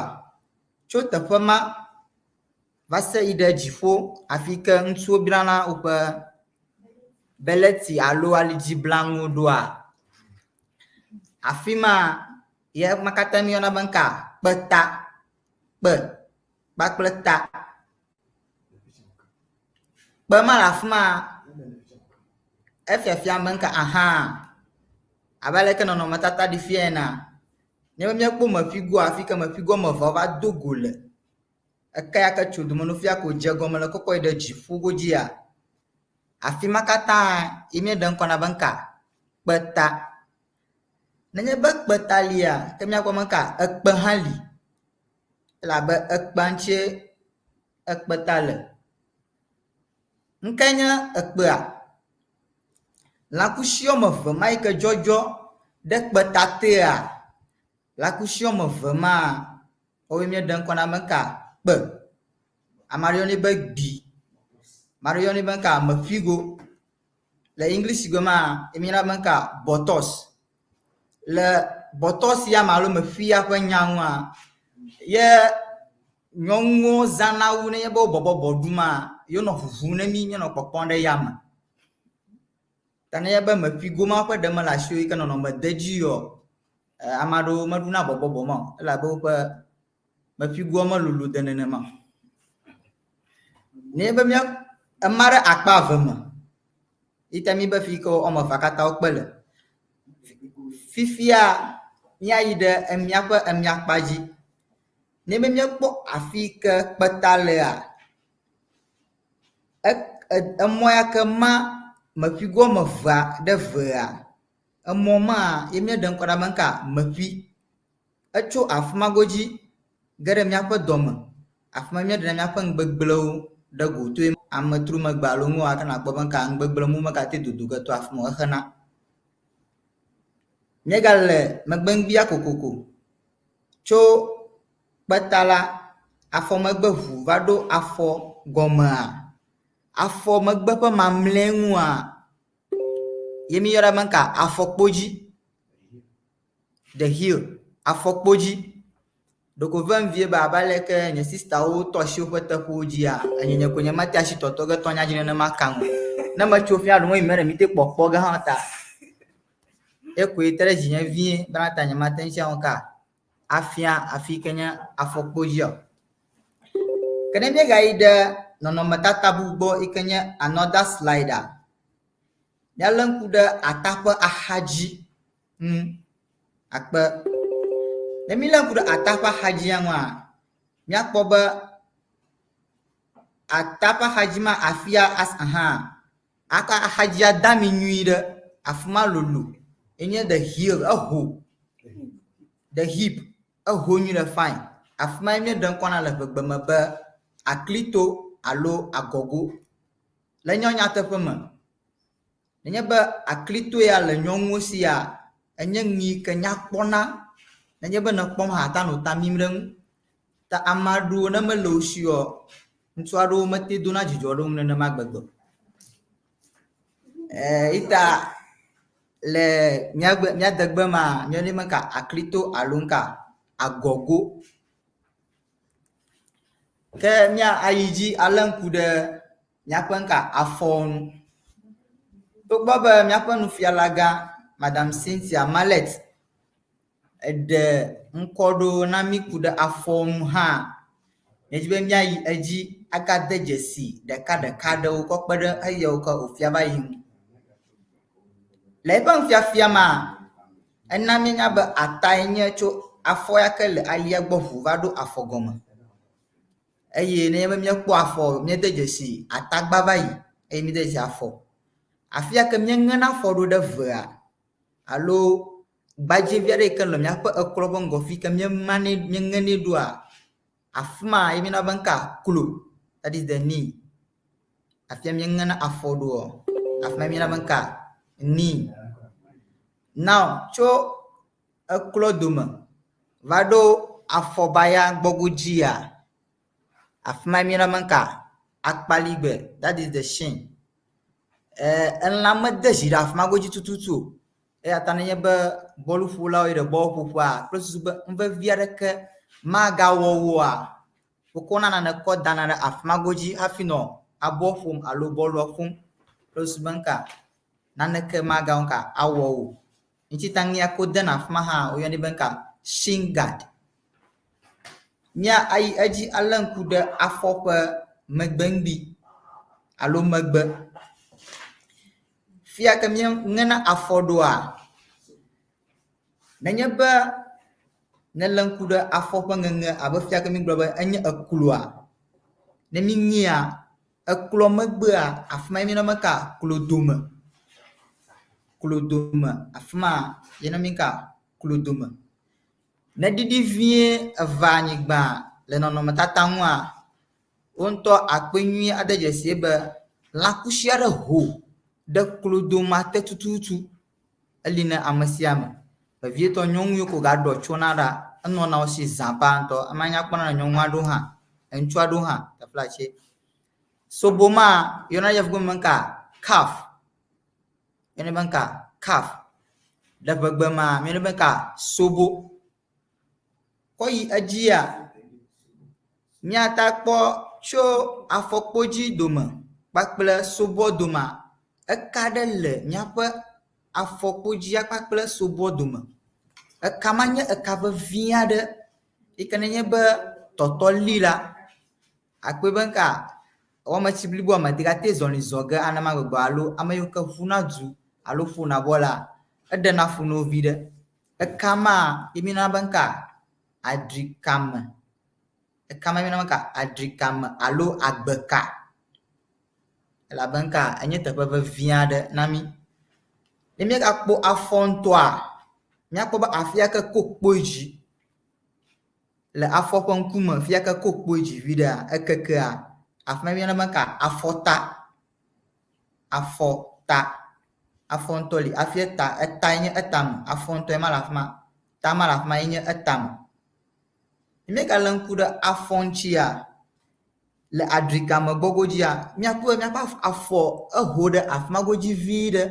tso teƒe ma va se yi ɖe dziƒo afi ke ŋutsuwo blana woƒe beleti alo alidziblanuwo ɖoa, afi ma ye ma katã míeyɔna be nuka? Kpeta, kpe kpakple ta. Kpe ma le afi ma efiafiam be nuka ahan abe aleke nɔnɔmetata ɖi fia enea, ne míekpɔ meƒigoa afi ke meƒigo woame eve va do go le. Eke ya ke tso dome no fia ko dze egɔme le kɔkɔ yi ɖe dziƒo godzia, afi ma katã ye míeɖe ŋkɔ na be nuka? Kpeta. Nenye be kpeta lia, ke míakpɔ be nuka? Ekpe hã li elabe ekpea ŋutie ekpeta le. Nukae nye ekpea? Lãkusi woame eve ma yi ke dzɔdzɔ ɖe kpeta tea, lãkusi woame eve ma, woawoe míeɖe ŋkɔ na be nuka? Kpe. Ame aɖewo yɔnɛ be gbi, ame aɖewo yɔnɛ be nuka? Meƒigo. Le English gbe mea, míeyɔna be nuka? Buttocks. Le buttocks ya me alo meƒia ƒe nya nua, ye nyɔnuwo zãna wu nenye be wo bɔbɔbɔ ɖuma, ye wonɔ ʋuʋum ne mí míenɔ kpɔkpɔm ɖe yame. Ta nenye be meƒigo ma ƒe ɖe mele asiwò yi ke nɔnɔme de edzi o, ame aɖewo meɖuna bɔbɔbɔ ma o elabe woƒe meƒigoa melolo de nenema o. Nenye be mía ema ɖe akpa eve me yi ta míbe fi yi ke woame evea katã wokpe le. Fifia míayi ɖe míaƒe emiakpa dzi. Ne be míekpɔ afi yi ke kpeta lea, emɔ ya ke ma meƒigo woame evea ɖe evea, emɔ ma ye míeɖe ŋkɔ na be nuka? Meƒi. Etso afi ma godzi ge ɖe míaƒe dɔme. Afi ma míeɖena míaƒe nugbegblẽwo ɖe go to ametro megbe alo nuwo ke nàkpɔ be nuka nugbegblẽ mu megate dodo ge to afi ma o, exena. Míegale megbeŋgbia kokoko. Tso kpeta la, afɔ megbe ŋu va ɖo afɔ gɔmea, afɔ megbe ƒe mamlɛ ŋua, ye míeyɔna be nuka? Afɔkpodzi. The heel, afɔkpodzi. Ɖeko vem vie be abe aleke nye sistawo tɔ asi woƒe teƒewo dzia, enye nye ko nyemate asi tɔtɔ ge tɔnya dzi nenema kaŋ o. Ne metso fia ɖewo yi me ɖe mite kpɔkpɔ ge hã ta. Ekoe te ɖe dzinye vie bena ta nyemate ŋu sia ka afia afi ke nye afɔkpodzia o. Ke ne míegayi ɖe nɔnɔmetata bubu gbɔ yi ke nye another slide-a, míalé ŋku ɖe ata ƒe axadzi ŋu akpe. Ne mílé ŋku ɖe ata ƒe axadzia ŋua, míakpɔ be ata ƒe axadzi ma afia as hã Aka axadzia de ami nyui ɖe, afi ma lolo enye the hill eho the hip eho nyui ɖe fine. Afi mae míeɖe ŋkɔ na le ŋegbe me be aklito alo agɔgo. Le nyɔ nyateƒe me, nenye be aklito ya le nyɔnuwo sia enye nu yi ke nya kpɔna nenye be nèkpɔm hã ate anɔ ta mim ɖe eŋu. Ta ame aɖewo ne mele wo si oa, ŋutsu aɖewo mete dona dzidzɔ ɖe wo ŋu nenema gbegbe o. Ee, ita le míagbe mía degbe mea, míeyɔnɛ be nuka aklito alo nuka agɔgo. Ke mía ayi dzi alé ŋku ɖe míaƒe nuka afɔwo ŋu. Togbɔ be míaƒe nufialagã Madam Cynthia Mallet eɖe ŋkɔ ɖo na mí ku ɖe afɔ ŋu hã, míedi be míayi edzi agade dzesi ɖekaɖeka aɖewo kɔ kpe ɖe eyawo ke wòfia va yi ŋu. Le eƒe nufiafia mea, ena míenya be atae nye tso afɔ ya ke le alia gbɔ ŋu va ɖo afɔ gɔme. Eye nenye be míekpɔ afɔ, míede dzesi atagba va yi eye míede dzesi afɔ. Afi ya ke míeŋena afɔ ɖo ɖe vea alo gbadzɛvi aɖe yi ke nɔ míaƒe eklo ƒe ŋgɔ fi ke míemanɛ míeŋenɛ ɖoa, afi ma ye míeyɔna be nuka klo that is the knee. Afia míeŋena afɔ ɖoa, afi ma míeyɔna be nuka knee. Now tso eklɔ dome va ɖo afɔbaya gbɔgodzia, afi ma míeyɔna be ŋka? Akpaligbe, that is the shin. Elã mede zi ɖe afi ma godzi tututu o. Eya ta nenye be bɔluƒolawo yi ɖe bɔluƒoƒea kple susu be nu vevi aɖeke magawɔ woa, wokɔna nane kɔ dana ɖe afi ma godzi hafi nɔ abɔ ƒom alo bɔlua ƒom kple susu be nuka naneke magawɔ nuka awɔ wo o. Ŋuti ta nu ya ke wodena afi ma hã woyɔnɛ be nuka shin guard. Mía ayi edzi alé ŋku ɖe afɔ ƒe megbeŋgbi alo megbe. Fia ke míeŋena afɔ ɖoa, nenye be nelé ŋku ɖe afɔ ƒe ŋeŋe abe fia ke mígblɔ be enye ekloa, ne míŋea, ekloa megbea, afi ma ye míeyɔna be ka, klodome. Klodome, afi ma yeyɔna mí ka, klodome. Ne eɖiɖi vie eva anyigba le nɔnɔmetata ŋua, Wo ŋutɔ akpɔe nyuie ade dzesie be lãkusi aɖe ho ɖe klodoma te tututu. Eli na ame sia ame. Vevietɔ nyɔnu yiwo ke wogaɖɔ tsona ɖa, enɔna wo si zã paa ŋutɔ. Ema nya kpɔna na nyɔnu aɖewo hã, ŋutsu aɖewo hã taflatse. Soboma yɔna yevu gbe me be calf. Yɔnɛ be ŋka? Calf. Le ŋegbe mea, míeyɔnɛ be ŋka? Sobo. Kɔ yi edzia, míata kpɔ tso afɔkpodzi dome kpakple sobɔ domea, eka ɖe le míaƒe afɔkpodzia kpakple sobɔ dome. Eka ma nye eka vevi aɖe yi ke nenye be tɔtɔ li la, akpɔe be nuka wɔmetsi bliboa megate zɔli zɔ ge anema gbegbe alo ame yiwo ke ƒuna du alo ƒona bɔl la, eɖena fu na wo viɖe. Eka ma ye míeyɔna be nuka? Adrikame. Eka ma míeyɔna be nuka? Adrikame alo agbeka. Elabe nuka? Enye teƒe vevi aɖe na mí. Ne míegakpɔ afɔ ŋutɔa, míakpɔ be afi ya ke ko kpoe dzi le afɔ ƒe ŋkume fi ya ke ko kpoe dzi viɖea, ekekea, afi ma míeyɔna be nuka? Afɔta. Afɔta. Afɔ ŋutɔ li hafi eta, etae nye etame. Afɔ ŋutɔe ma le afi ma. Ta ma le afi ma ye nye etame. Ne míegalé ŋku ɖe afɔ ŋutsia, le adrikame gbɔ godzia, míakpɔe be míaƒe afɔ eho ɖe afi ma godzi viɖe.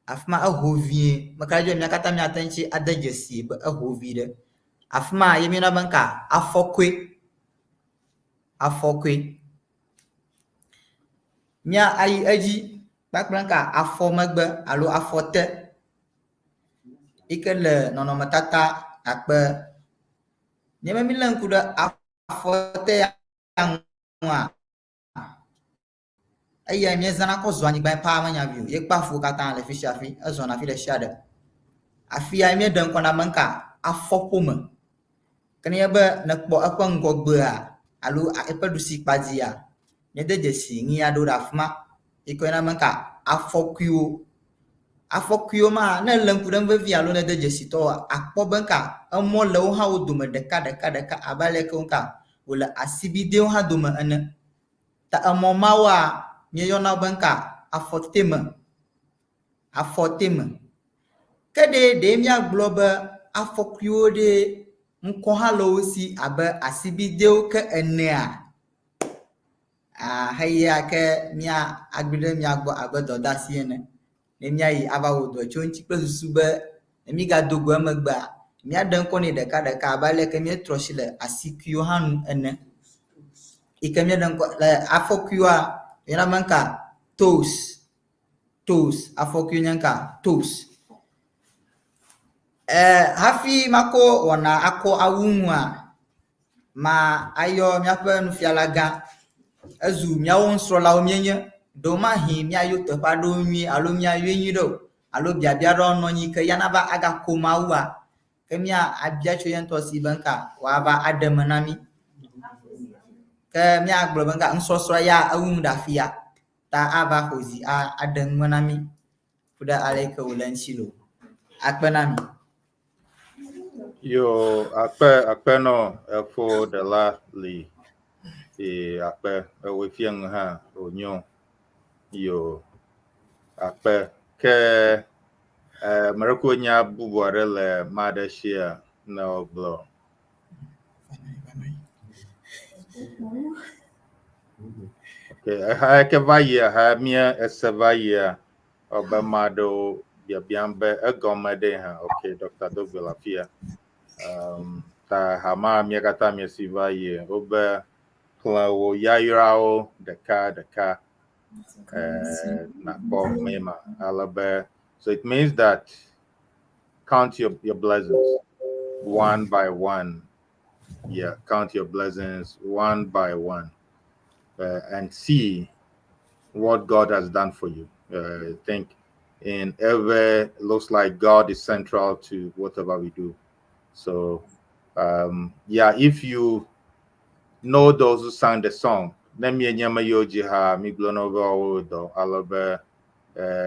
Afi ma eho vie. Meka ɖe edzi be mía katã míate ŋu ade dzesii be eho viɖe. Afi ma ye míeyɔna be nuka? Afɔkɔe. Afɔkɔe. Mía ayi edzi kpakple nuka afɔ megbe alo afɔ te yi ke le nɔnɔmetata akpe. Nye be mílé ŋku ɖe afɔ te ya ŋua, eyae míezãna kɔ zɔa anyigbae paa menya vi o. Ye kpe afuwo katã le fi sia fi, ezɔna afi ɖe sia ɖe. Afia míeɖe ŋkɔ na be nuka afɔƒome. Ke nenye be nèkpɔ eƒe ŋgɔgbea alo eƒe ɖusikpadzia, míede dzesi nu aɖewo ɖe afi ma yi ke woyɔna be ka afɔkuiwo. Afɔkuiwo ma ne èlé ŋku ɖe eŋu vevie alo nède dzesi tɔwoa, àkpɔ be ka emɔ le wo hã wo dome ɖekaɖekaɖeka abe ale ke woka wòle asibidewo hã dome ene. Ta emɔ mawoa, míeyɔna wo be ka afɔteme, afɔteme. Ke ɖe ɖe míagblɔ be afɔkuiwo ɖe ŋkɔ hã le wo si abe asibidewo ke enea? Aa heya ke mía agblɔe ɖe mía gbɔ abe dɔdeasi ene. Ne míayi ava wɔ dɔ tso eŋuti kple susu be ne mígado go emegbea, míaɖe ŋkɔ nɛ ɖekaɖeka abe ale ke míetrɔ asi le asikuiwo hã ŋu ene. Yi ke míeɖe ŋkɔ le afɔkuiwoa, woyɔna be nuka? Toes. Toes. Afɔkui nye nuka? Toes. E hafi makɔ wɔna akɔ awu ŋua, ma ayɔ míaƒe nufiala gã. Ezu míawo nusrɔ̃lawo míenye. Ɖewomahi míayo teƒe aɖewo nyuie alo míayɔe nyuie ɖe o alo biabia aɖewo nɔ anyi ke ya nava agako mawua, ke mía abia tso ye ŋutɔ si be nuka wòava aɖe eme na mí. Ke míagblɔ be nuka nusɔsrɔ̃ ya ewu nu ɖe afia. Ta ava ƒo zi aɖe nu me na mí ku ɖe ale yi ke wòle ŋuti loo. Akpe na mi. Yo, akpe akpe nɔ efo ɖela li e akpe ewe fiaŋ hã onyo. Yo, akpe ke. Ame ɖe nya bubu aɖe le ame aɖe sia ne wogblɔ. Okay, eha yi ke va yia, eha mía ese va yia, ebe ame aɖewo biabiam be egɔme ɖe hã. Okay, Dr. Dogbe le afia. Ta hama mía katã míesi va yie wobe xlẽ wò yayrawo ɖeka ɖeka nakpɔ mema ale be so it means that count your blessings one by one. Yeah, count your blessings one by one and see what God has done for you. I think in every looks like God is central to whatever we do. So yeah, if you know those who sang the song, ne mienye me yiwo dzi ha migblɔ na wo be woawɔ dɔ ale be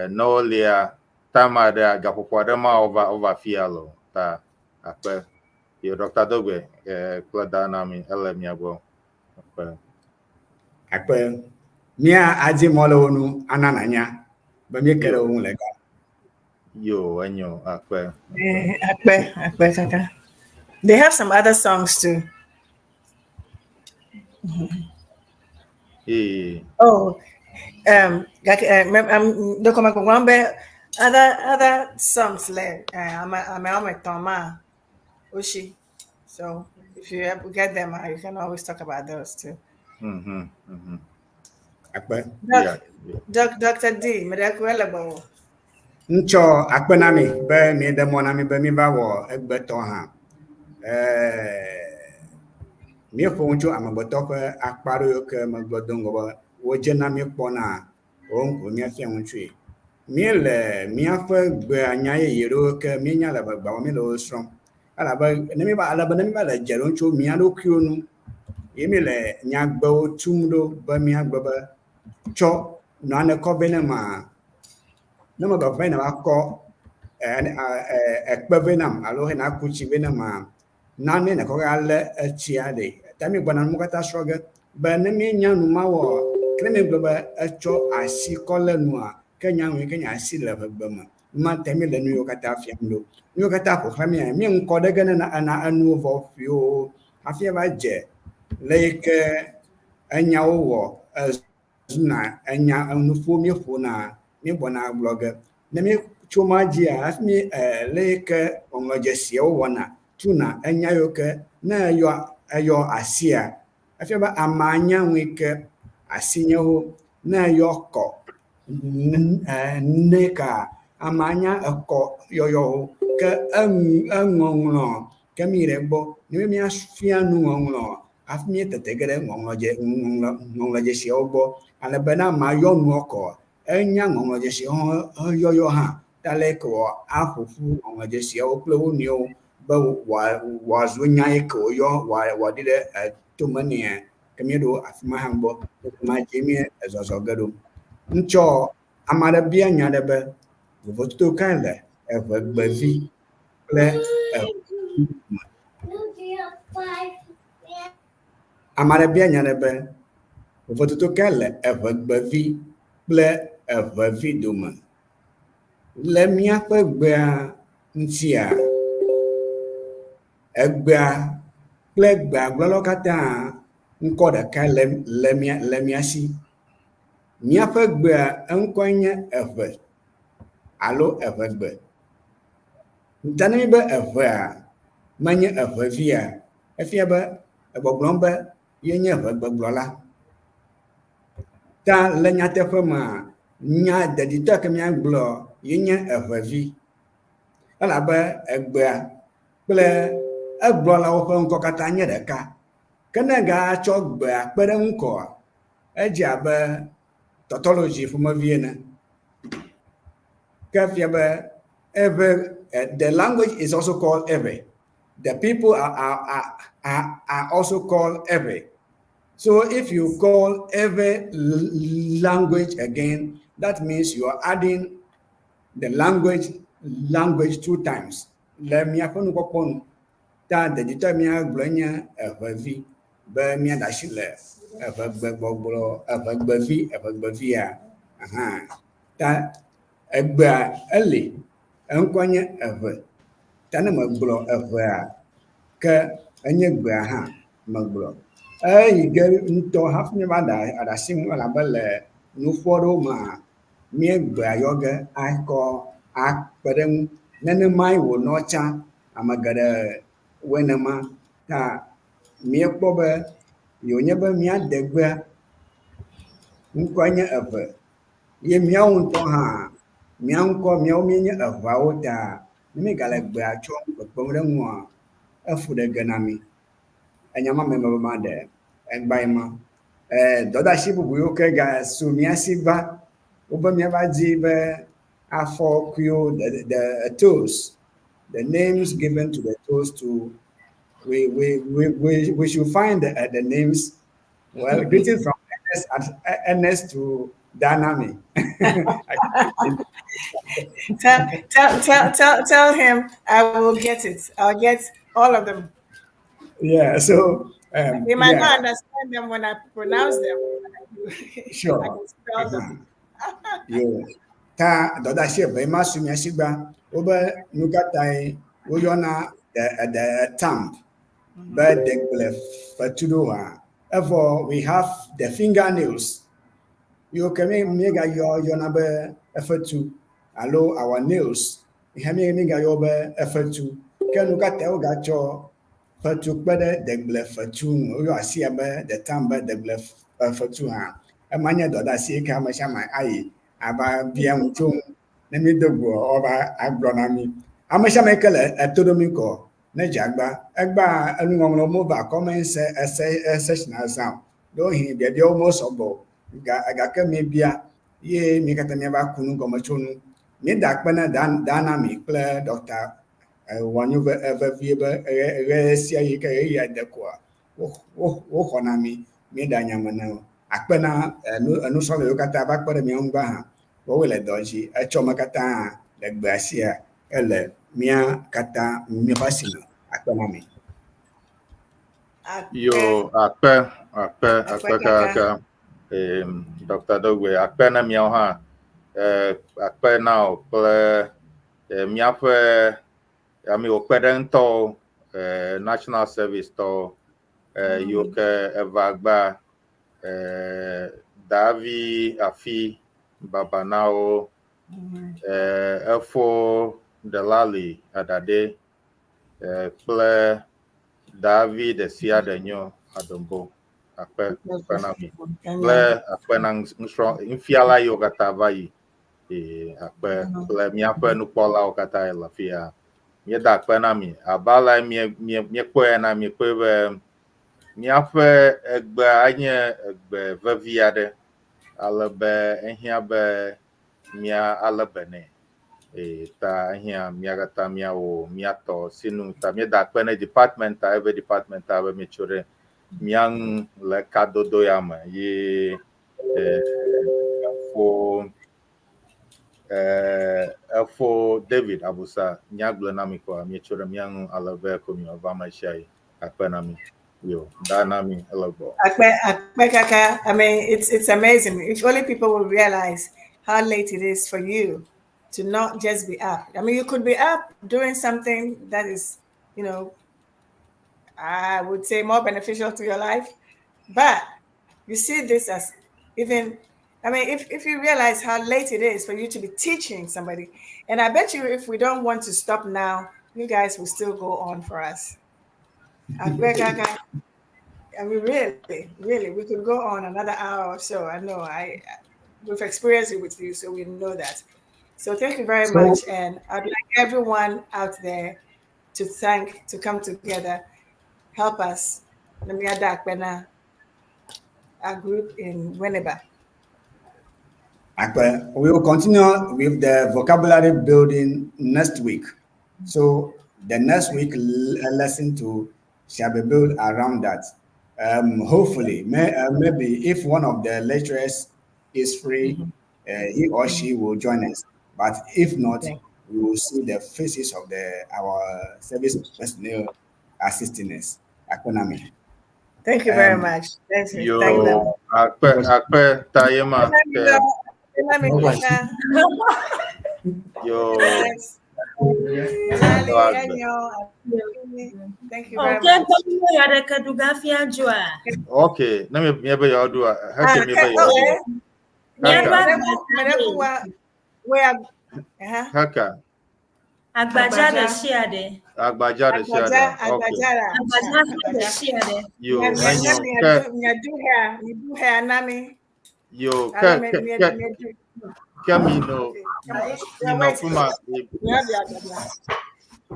ne wolia time aɖe gaƒoƒo aɖe ma wova fia lo ta akpe. Yo Dr. Dogbe kple da na mi ele mia gbɔ. Akpe. Akpe. Mía adi mɔ le wo nu ana nanya be míeke ɖe wo ŋu le ga. Yo enyo akpe. Akpe, akpe kaka. They have some other songs too. Oh, like, other songs like I'm a Oshi. So if you ever get them, you can always talk about those too. Akpe. Doc, yeah. Dr. D, medaku. Ŋtsɔ akpe na mi be mieɖe mɔ na mi be miva wɔ egbetɔ hã. Míeƒo nu tso amegbetɔ ƒe akpa ɖewo ke megblɔ do ŋgɔ be wodzena míekpɔna wo ŋku míafia nu tsoe. Míele míaƒe gbea nya yeye ɖewo ke míenya le ʋegbeawo míele wo srɔ̃m. Elabe ne míva ale be ne míva le dze ɖom tso mía ɖokuiwo nu ye míele nyagbewo tum ɖo be míagblɔ be tsɔ nane kɔ vɛ ne ma ne megblɔ be ne va kɔ ekpe vɛ nam alo hena ku tsi vɛ ne ma nane ne kɔ alé etsia ɖe. Ta míegbɔna nu katã srɔ̃ ge be ne míenya nu ma wɔ ke ne míegblɔ be etsɔ asi kɔ lé nua ke nya nu yi ke nye asi le ʋegbe me. Ma ta míele nu yiwo katã fiam ɖo. Nu yiwo katã ƒo xlã mía mía ŋkɔ ɖe ge ne ena enuwo vɔ ƒio hafi ava dze le yi ke enyawo wɔ ezuna enya enuƒo míeƒona míegbɔna gblɔ ge. Ne míetso ma dzia hafi mí le yi ke ŋɔŋlɔdzesiawo wɔna tuna enya yiwo ke ne eyɔ eyɔ asia efia be amea nya nu yi ke asi nye wo. Ne eyɔ kɔ ne ka amea nya ekɔ yɔyɔwo ke eŋɔŋlɔ ke mi ɖe gbɔ ne míafia nu ŋɔŋlɔ hafi míetete ge ɖe ŋɔŋlɔdzesiawo gbɔ ale be ne amea yɔ nua kɔ enya ŋɔŋlɔdzesiawo yɔyɔ hã ta le ke wɔ aƒo ƒu ŋɔŋlɔdzesiawo kple wo nɔewo be wòazu nya yi ke wòyɔ wòaɖi ɖe tome nɛ ke míeɖo afi ma hã gbɔ ma dzi mí ezɔzɔ ge ɖo. Ŋtsɔ ame aɖe bia nya ɖe be vovototo kae le eʋegbevi kple me. Ame aɖe bia nya ɖe be vovototo kae le eʋegbevi kple eʋevi dome. Le míaƒe gbea ŋutia, egbea kple gbeagblɔlawo katã ŋkɔ ɖeka le le mía si. Míaƒe gbea eŋkɔe nye eʋe alo eʋegbe. Ta ne míbe eʋea menye eʋevia, efia be egbɔgblɔm be yenye eʋegbegblɔla. Ta le nyateƒe mea, nya deditɔ ke míagblɔ yenye eʋevi. Elabe egbea kple egblɔlawo ƒe ŋkɔ katã nye ɖeka. Ke ne egatsɔ gbea kpe ɖe ŋkɔa, edze abe tautology ƒomevi ene. Ke fia be Ewe, the language is also called Ewe. The people are also called Ewe. So if you call Ewe language again, that means you are adding the language 2 times. Le míaƒe nukpɔkpɔ nu ta deditɔ míagblɔ nye eʋevi be míaɖe asi le eʋegbegbɔgblɔ eʋegbevi eʋegbevia. Aha. Ta egbea eli. Eŋkɔe nye Eʋe. Ta ne megblɔ Eʋea, ke enye gbea hã megblɔ. Eyi ge ŋutɔ hafi míava ɖe aɖe asi ŋu elabe le nuƒo aɖewo mea, míegbea yɔ ge akɔ akpe ɖe eŋu. Nenemae wònɔ tsã. Ame geɖe wɔe nema. Ta míekpɔ be yewonye be míade gbea ŋkɔe nye Eʋe. Ye míawo ŋutɔ hã, mía ŋkɔ, míawo míenye Eʋeawo ta ne míegale gbea tsɔm kpekpem ɖe eŋua, efu ɖe ge na mí. Enya ma me mebe maɖe egbae ma. Dɔdeasi bubu yiwo ke gasu mía si va, wobe míava di be afɔkuiwo, the toes, the names given to the toes to, we should find the names. Well, greetings from Ernest, Ernest to Danami. Tell him I will get it. I'll get all of them. Yeah, so He might not understand them when I pronounce them. Sure. I can spell them. Yo. Ta dɔdeasi eve ma su mía si gbã. Wobe nu ka tae woyɔna the thumb be degble fetu ɖo hã. Evɔ we have the fingernails. Yiwo ke mí míegayɔ yɔna be efetu alo our nails. Ihe mí míegayɔ be efetu. Ke nu ka tae wogatsɔ fetu kpe ɖe degble fetu ŋu? Woyɔ asia be the thumb be degble fetu hã. Ema nye dɔdeasi yi ke ame sia ame ayi ava bia ŋu tso ŋu. Ne mído goa, woava agblɔ na mí. Ame sia ame yi ke le eto ɖom mí kɔ ne dze agba. Egbea enuŋɔŋlɔ mova comment section azã o. Ɖewohĩ biabiawo mesɔgbɔ o. Gake míebia ye mí katã míava ku nu gɔme tso nu. Míeda akpe na Danami kple Dr. Wɔnyo vevie be ɣe sia ɣi ke ɣeyiɣia de koa, woxɔna mí. Míeɖea nya me na wo. Akpe na enusrɔ̃la yiwo katã va kpe ɖe mía ŋu gbã hã. Woawoe le dɔ dzi. Etsɔme katã le gbea sia ele mía katã míaƒe asi me. Akpe na mi. Yo, akpe, akpe, akpe kaka. Dr. Dogbe, akpe na miawo hã. Akpe na wò kple míaƒe amewo kpe ɖe ŋutɔwo, National Service tɔwo, yiwo ke eva gba Davi Afi Baba na wo, Efo Delali Adade, kple Davi ɖe sia ɖe nyo Adombo. Akpe, akpe na mi. Kple akpe na nusrɔ̃ nufiala yiwo katã va yi. Akpe kple míaƒe nukpɔlawo katã le afia. Míeda akpe na mi. Abe ale míekpɔe ena, míekpɔe be míaƒe egbea nye egbe vevi aɖe ale be ehiã be mía alé be nɛ. Ta ehiã mía katã míawɔ míatɔ sinu. Ta míeda akpe ne department every department be míetso ɖe mía ŋu le kadodo ya me ye efo David Abusa nyagblɔ na mi koa míetso ɖe mía ŋu ale be ko miava ame sia yi akpe na mi. Yo, da na mi ele gbɔ. Akpe, akpe kaka. I mean, it's amazing. If only people will realize how late it is for you to not just be up. I mean, you could be up doing something that is, I would say more beneficial to your life, but you see this as even, I mean, if you realize how late it is for you to be teaching somebody, and I bet you if we don't want to stop now, you guys will still go on for us. Akpe kaka. I mean, really, really, we could go on another hour or so. I know we've experienced it with you, so we know that. So thank you very much. And I'd like everyone out there to thank, to come together, help us. Our group in Winneba. Akpe, we will continue with the vocabulary building next week. So the next week lesson to shall be built around that. Hopefully, maybe if one of the lecturers is free, he or she will join us. But if not, we will see the faces of the our service personnel assisting us. Akonami. Thank you very much. Thank you. Yo, Thank them. akpe, akpe, tayema. Yo, Yes. Lali, Enyo, Thank you very Okay, much. gbɔ ya ɖeke ɖu gafi adzoa. Okay, ne mi miebe yewoaɖua, heke miebe Ah, yewoaɖu. okay. Miaɖu Haka, agbadza ɖe. Where, uh-huh. haka, Agbadza ɖe Agbadza. sia ɖe. agbadza ɖe sia Agbadza, ɖe. Okay. agbadza, Agbadza ɖe sia ɖe. Yo, enyo, ke, Miadu hair, nami. yo, ke, ke, ke, ke mi no, mi no fuma,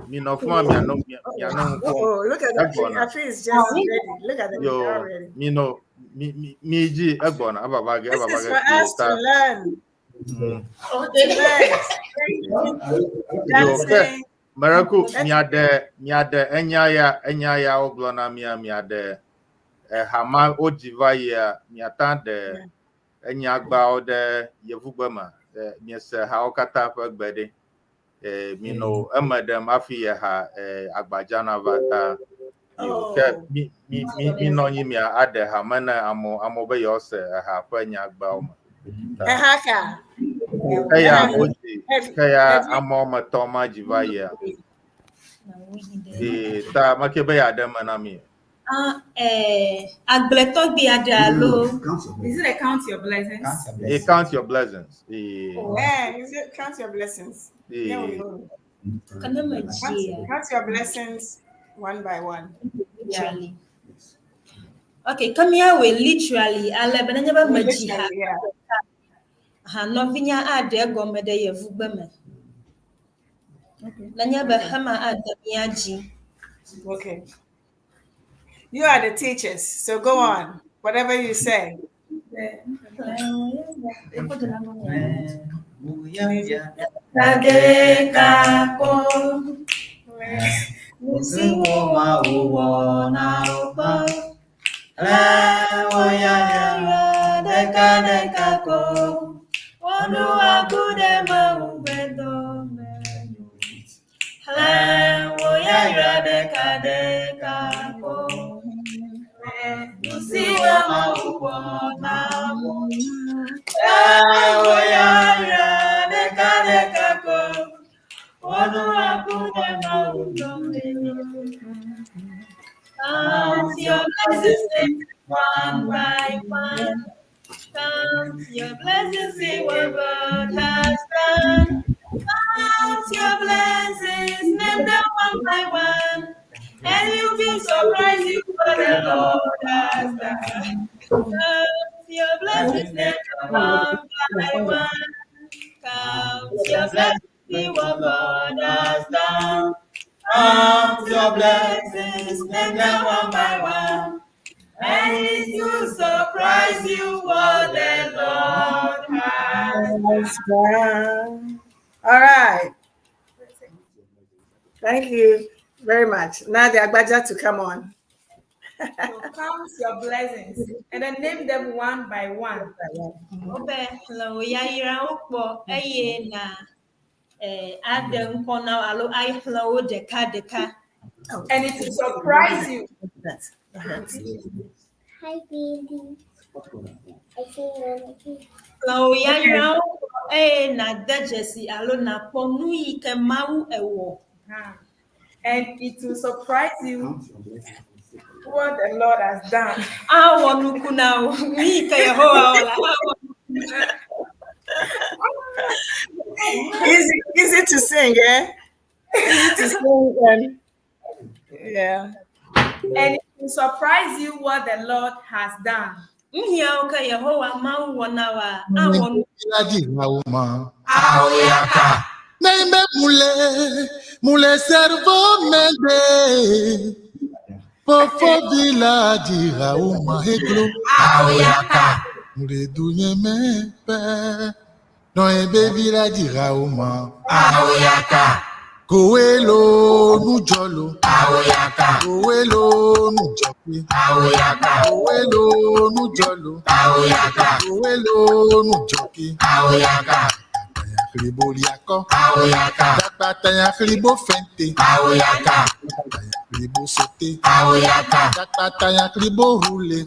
mi no fuma miano, miano ŋkɔ. Oh, look at that. Egbɔna. Afi is just ready. Look at them. Yo, They're all ready. mi no, mi, mi, mi dzi egbɔna, ebava ge, This ebava is ge for kpuie us to ta. learn. To learn. Yo, ke, Dancing. mereku miaɖe, miaɖe enya ya, enya ya wogblɔ na mia, miaɖe ehama wodzi va yia, miata ɖe enyagbawo ɖe yevugbe me. Eh, Miese hawo katã ƒe gbe ɖe. Eh, mino eme ɖem hafi eha eh, agbadza nava ta. Yo, ke Oh. mi mi mi mi nɔ anyi mia aɖe ha me ne amewo amewo be yewoase eha ƒe nyagbawo me. Ta Ehaka. Eya wodzi ke ya ame woame etɔ̃ ma dzi va yia. Ee, ta meke be yeaɖe eme na mi. Ah, eh, agbletɔgbi aɖe alo. Is it a count your blessings? Eh, count your blessings. Eh, Yeah, is it count your blessings? Yeah, we eh, go. Kana me Count, dzia. count your blessings one by one. Literally. Okay, come here we literally ale be nenye be me dzi ha. Literally, yeah. Ha nɔvinya aɖe egɔme ɖe yevugbe me. Nenye be hema ade mía dzi. Okay. You are the teachers, so go on. Whatever you say. Kadekako. Dekadekako. Count your blessings one by one. Count your blessings, see what God has done. Count your blessings, name them one by one. And you'll be surprised you what the Lord has done. Count your blessings, name them one by one. Count your blessings, see what God has done. Count your blessings, name them one by one. And it will surprise you what the Lord has done. All right. Thank you very much. Now the Agbaja to come on. So count your blessings and then name them one by one. Wobe xlẽ wò yayrawo kpɔ eye na eh, aɖe ŋkɔ na wo alo axlẽ wo ɖeka ɖeka. And it will surprise you. Hi, baby. I see mommy. Xlẽ wò yayrawo kpɔ eye nade dzesi alo nakpɔ nu yi ke Mawu ewɔ. And it will surprise you what the Lord has done. Awɔ nuku na wò nu yi ke Yehowa wɔ la awɔ Easy, easy to sing, eh? Easy to sing and yeah. And it will surprise you what the Lord has done. Nu yiawo ke Yehowa Mawu wɔ na woa awɔ nuku. Neme mule, mule cerveau mende. Fofo village raouma heglo. Mule dunye mepe. Non ebe village raouma. Kowelo nujolo. Kowelo nujoki. Kowelo nujolo. Kowelo nujoki. Kribo liako. Dakpataya kribo fente. Kribo sauté. Dakpataya kribo roulé.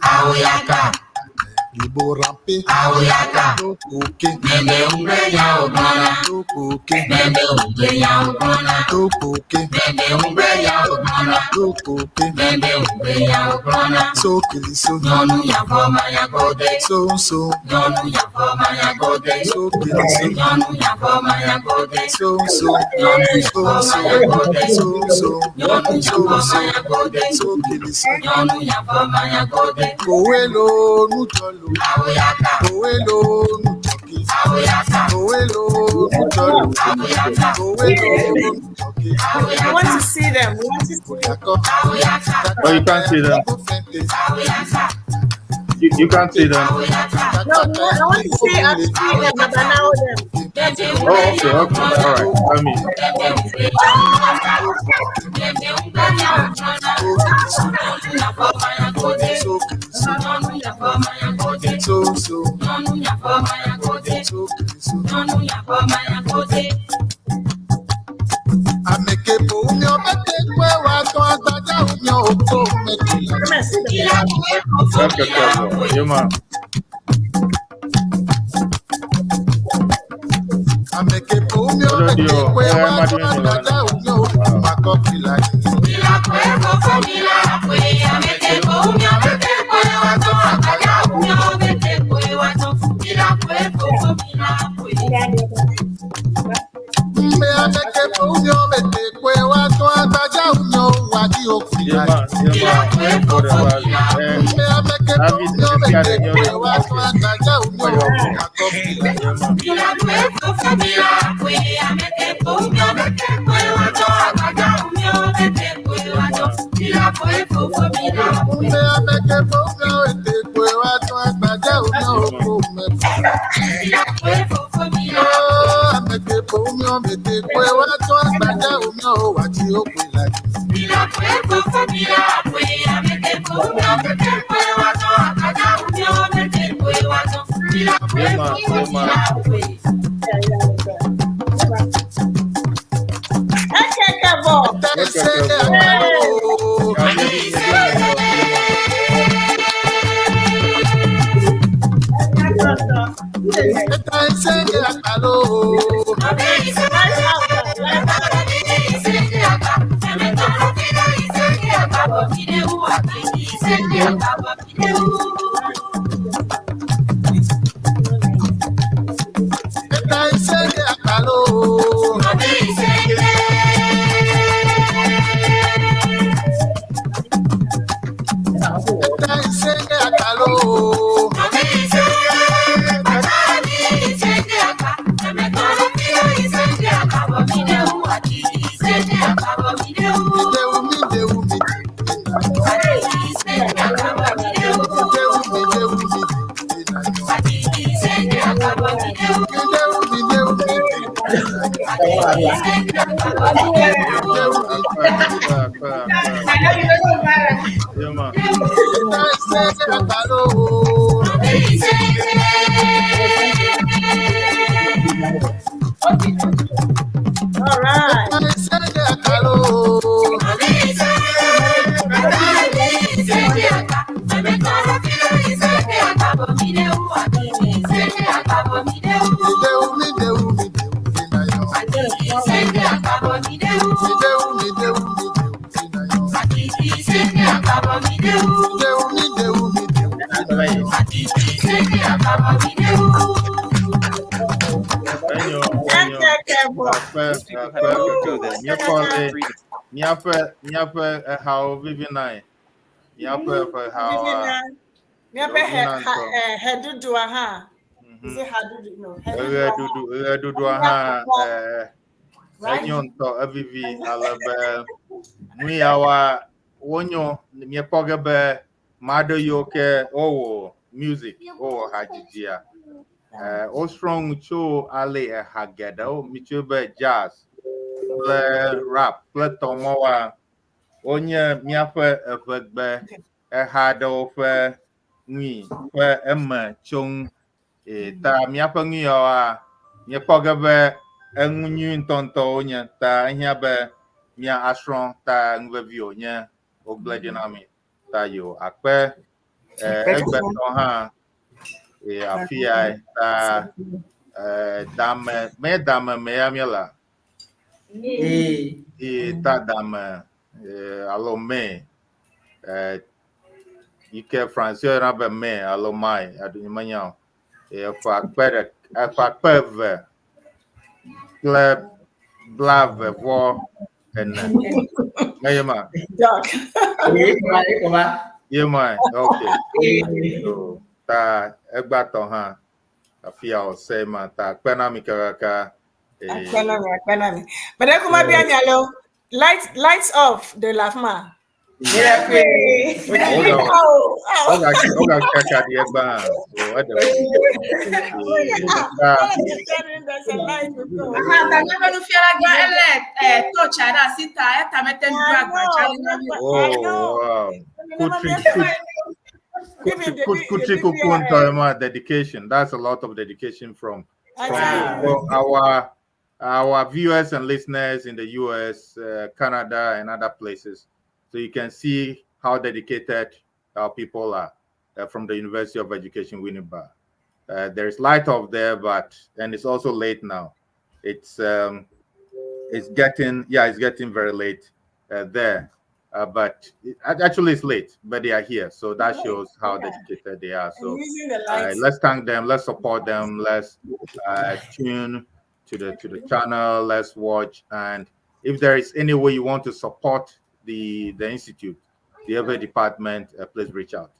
Libo rampe. Aoyaka. Tokoke. Mebe ungbe ya ogbona. Tokoke. Mebe ungbe ya ogbona. Tokoke. Mebe ungbe ya ogbona. Tokoke. Mebe ungbe ya ogbona. So kiliso. Nyɔnu yavɔ mayagode. So so. Nyɔnu yavɔ mayagode. So kiliso. Nyɔnu yavɔ mayagode. So so. Nyɔnu So yavɔ so. mayagode. So so. Nyɔnu So yavɔ so. mayagode. So kiliso. Nyɔnu yavɔ mayagode. Òwe lo nujọ lo. Aoyaka. Òwe lo nujọ ke. Aoyaka. Òwe lo nujọ lo. Aoyaka. Òwe lo nujọ ke. We want to see them. We want to see them. Oyakọ. Aoyaka. Oh, you can't see them. Aoyaka. You can't see them. Aoyaka. No, we want, I want to see us see them, but now them. Mebe Oh, ungbe okay, ya okay. ogbona. All right. I mean, Mebe ungbe ya ogbona. Mebe ungbe ya ogbona. Nyɔnu yavɔ mayagode. So kiliso. Nyɔnu yavɔ mayagode. So so. Nyɔnu yavɔ mayagode. So kiliso. Nyɔnu yavɔ mayagode. Ameke bo omi ọbẹ̀ tẹ pé wà tán agbájá omi òkú mẹ́tìlá. Come and see them. Ìlàkùn èkó fún okay, mi okay. àpè. You man. Ameke bo omi ọbẹ̀ tẹ Ododio. pé Eh, wà tán Madwin agbájá Milana. omi òkú makọ́fìlà yìí. Ìlàkùn èkó fún mi àpè. Àmẹ̀kẹ́ kò omi ọ̀bẹ̀tẹ̀ pé wà tán àgbàjá omi ọ̀bẹ̀tẹ̀ pé wà tán. Ìlàkùn èkó fún mi àpè. Mgbe ameke bo omi ọbẹ̀ tẹ pé wà tán agbájá omi òwádìí You òkúfìlà man. yìí. You man. Ìlàkùn èkó For the fún world. mi àpè. Eh, Mgbe ameke bo David, omi ọbẹ̀ if you are tẹ the new pé wà tán okay. agbájá omi For your òkú okay. makọ́fìlà You yìí. man. Ìlàkùn èkó fún mi àpè. Àmẹ̀kẹ́ kò omi ọ̀bẹ̀tẹ̀ pé wà tán àgbàjá omi ọ̀bẹ̀tẹ̀ pé You wà tán. man. Ìlàkùn èkó fún mi àpè. Mgbe ameke bo omi ọbẹ̀ tẹ pé wà tán agbájá omi You man. òkú mẹ́fìlà. Ìlàkùn èkó fún mi àpè. Ameke bo omi ọbẹ̀ tẹ pé wà tán agbájá omi òwádìí òkúfìlà yìí. Ìlàkùn èkó fún mi àpè. Àmẹ̀kẹ́ kò omi ọ̀bẹ̀tẹ̀ pé wà tán àgbàjá omi ọ̀bẹ̀tẹ̀ pé wà tán. Ìlàkùn You èkó man. fún You mi man. àpè. Ekekebo. Tẹ̀sẹ̀ Okay, okay. àgbàdo. Yeah, maybe, maybe, you man. Tẹ̀sẹ̀ àgbàdo. Tẹ̀sẹ̀ àgbàdo. Tẹ̀sẹ̀ àgbàdo. Ìdẹ̀wù mi dẹ̀wù mi dẹ̀wù mi dẹ̀wù mi dẹ̀wù mi dẹ̀wù mi dẹ̀wù mi. You man. Tẹ̀sẹ̀ àgbàdo. All right. Tẹ̀sẹ̀ àgbàdo. Ìdẹ̀wù mi dẹ̀wù mi dẹ̀wù mi nàyọ̀. Ìdẹ̀wù mi dẹ̀wù mi dẹ̀wù mi nàyọ̀. Ìdẹ̀wù mi dẹ̀wù mi dẹ̀wù mi nàyọ̀. Enyo, enyo. Ekekebo. Akpe, akpe, keke. Míakpɔ le míaƒe míaƒe ehawo vivinae. Míaƒe ƒe hawoa. Míaƒe he Wovivina ha ŋutɔ. eh, heɖuɖua hã. Is it hadudu? No. Heɖuɖua hã. Eɣeɖuɖu eɣeɖuɖua hã eh, Right? enyo ŋutɔ evivi ale be nu yawoa wonyo míekpɔ ge be ame aɖe yiwo ke wowɔ music wowɔ hadzidzia eh, wosrɔ̃ nu tso ale eha geɖewo mitsɔe be jazz kple rap kple tɔmɔwoa wonye míaƒe eʋegbe eha aɖewo ƒe nui ƒe eme tsonu e ta míaƒe nu yawoa míekpɔ ge be enu nyui ŋutɔŋutɔ wonye ta ehiã be mía asrɔ̃ ta nu vevi wònye wogblẽ ɖi na mi ta yo akpe eh, egbetɔ hã E afi ya ta dame me dame me ya miela. E ta dame alo me yi ke France yɔna be May alo Mai alo nyemenya o. Eƒe akpe ɖe eƒe akpe eve kple blaeve vɔ ene. Eye ma. Doc. Ye ma. Okay. So, ta egbatɔ hã afi ya wòse ma ta kpe na mi kakaka. Akpe na mi, akpe na mi. Mede kuma bia mi alo. Light, lights off de la fma. Dedication. That's a lot of dedication from our our viewers and listeners in the US, Canada, and other places. So you can see how dedicated our people are from the University of Education, Winneba. There is light off there, but and it's also late now. It's getting it's getting very late there. But actually it's late, but they are here. So that shows how dedicated they are. So let's thank them, let's support them, let's tune to the channel, let's watch. And if there is any way you want to support the institute, the other department, please reach out.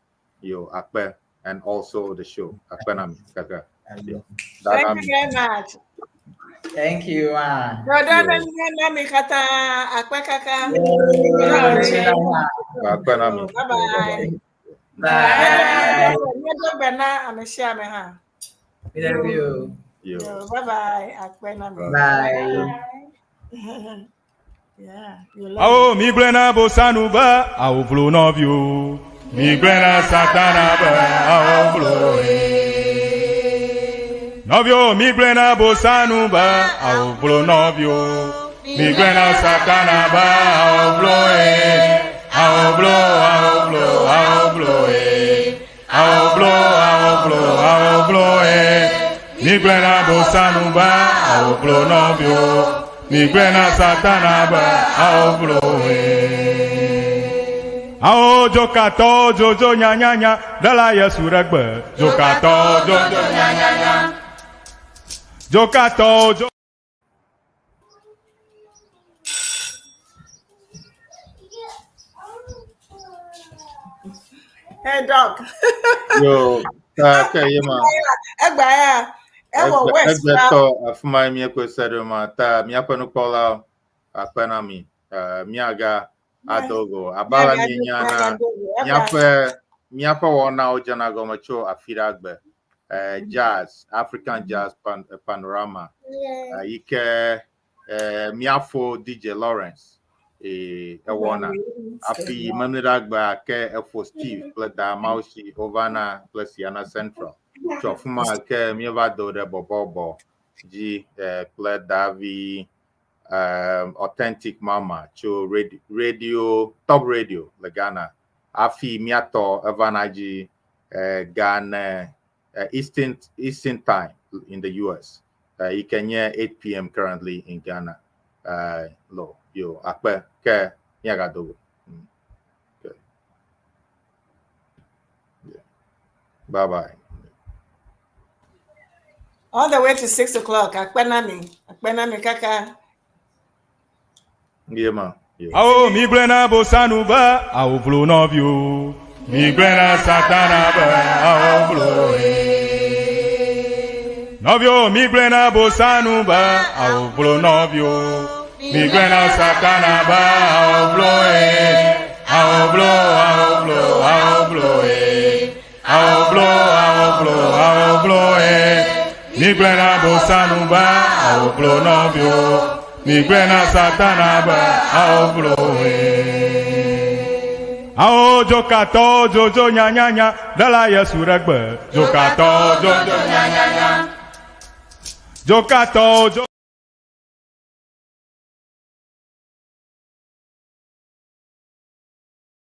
Yo, Akpe, and also the show. Akpe nami, kaka. Thank you very much. Thank you. Akpe nami. Bye bye. Bye. Bye. Bye bye. Akpe nami. Bye. Yeah. Awo mi gblẽna bosanu be awo vlo nɔviwo. Mi gblẽna satana be awo vlo ye. Nɔviwo mi gblẽna bosanu be awo vlo nɔviwo. Mi gblẽna satana be awo vlo ye. Awo vlo, awo vlo, awo vlo ye. Awo vlo, awo vlo, awo vlo ye. Mi gblẽna bosanu be awo vlo nɔviwo. Mi gblẽna satana be awo vlo ye. Awo dzokatɔwo dzodzo nyanyanya ɖela Yesu ɖe gbe. Dzokatɔwo dzodzo nyanyanya. Dzokatɔwo dzo. Hey, Doc. Yo, okay, yeah, man. Egba ya. Ewo West. Egbe tɔ afima miekpe se ɖo ma ta miaƒe nukpɔlawo akpe na mi. Miaga adogo. Abala mienya na miaƒe miaƒe wɔnawo dzena gɔme tso afi ɖe agbe. Jazz, African Jazz Panorama. Yi ke miafo DJ Lawrence ewɔna. Afi memleɖe ke efo Steve kple da Mausi wovana kple Siana Central. Tso afima ke míeva do ɖe bɔbɔbɔ dzi kple Davi Authentic Mama tso radio Top Radio le Ghana. Afi miatɔ evana dzi Ghana Eastern time in the US. You can hear 8 p.m. currently in Ghana. Lo yo akpe ke miagadogo. Okay. Yeah. Bye bye. All the way to 6 o'clock. Akpe nami. Akpe nami kaka. Yeah, ma. Yeah. Awo mi gblẽna bosanu be awo vlo nɔviwo. Mi gblẽna satana be awo vlo ye. Nɔviwo mi gblẽna bosanu be awo vlo nɔviwo. Mi gblẽna satana be awo vlo ye. Awo vlo, awo vlo, awo vlo ye. Awo vlo, awo vlo, awo vlo ye. Mi gblẽna bosanu be awo vlo nɔviwo. Mi gblẽna satana be awo vlo ye. Awo dzokatɔwo dzodzo nyanyanya ɖela Yesu ɖe gbe. Dzokatɔwo dzodzo nyanyanya. Dzokatɔwo dzo.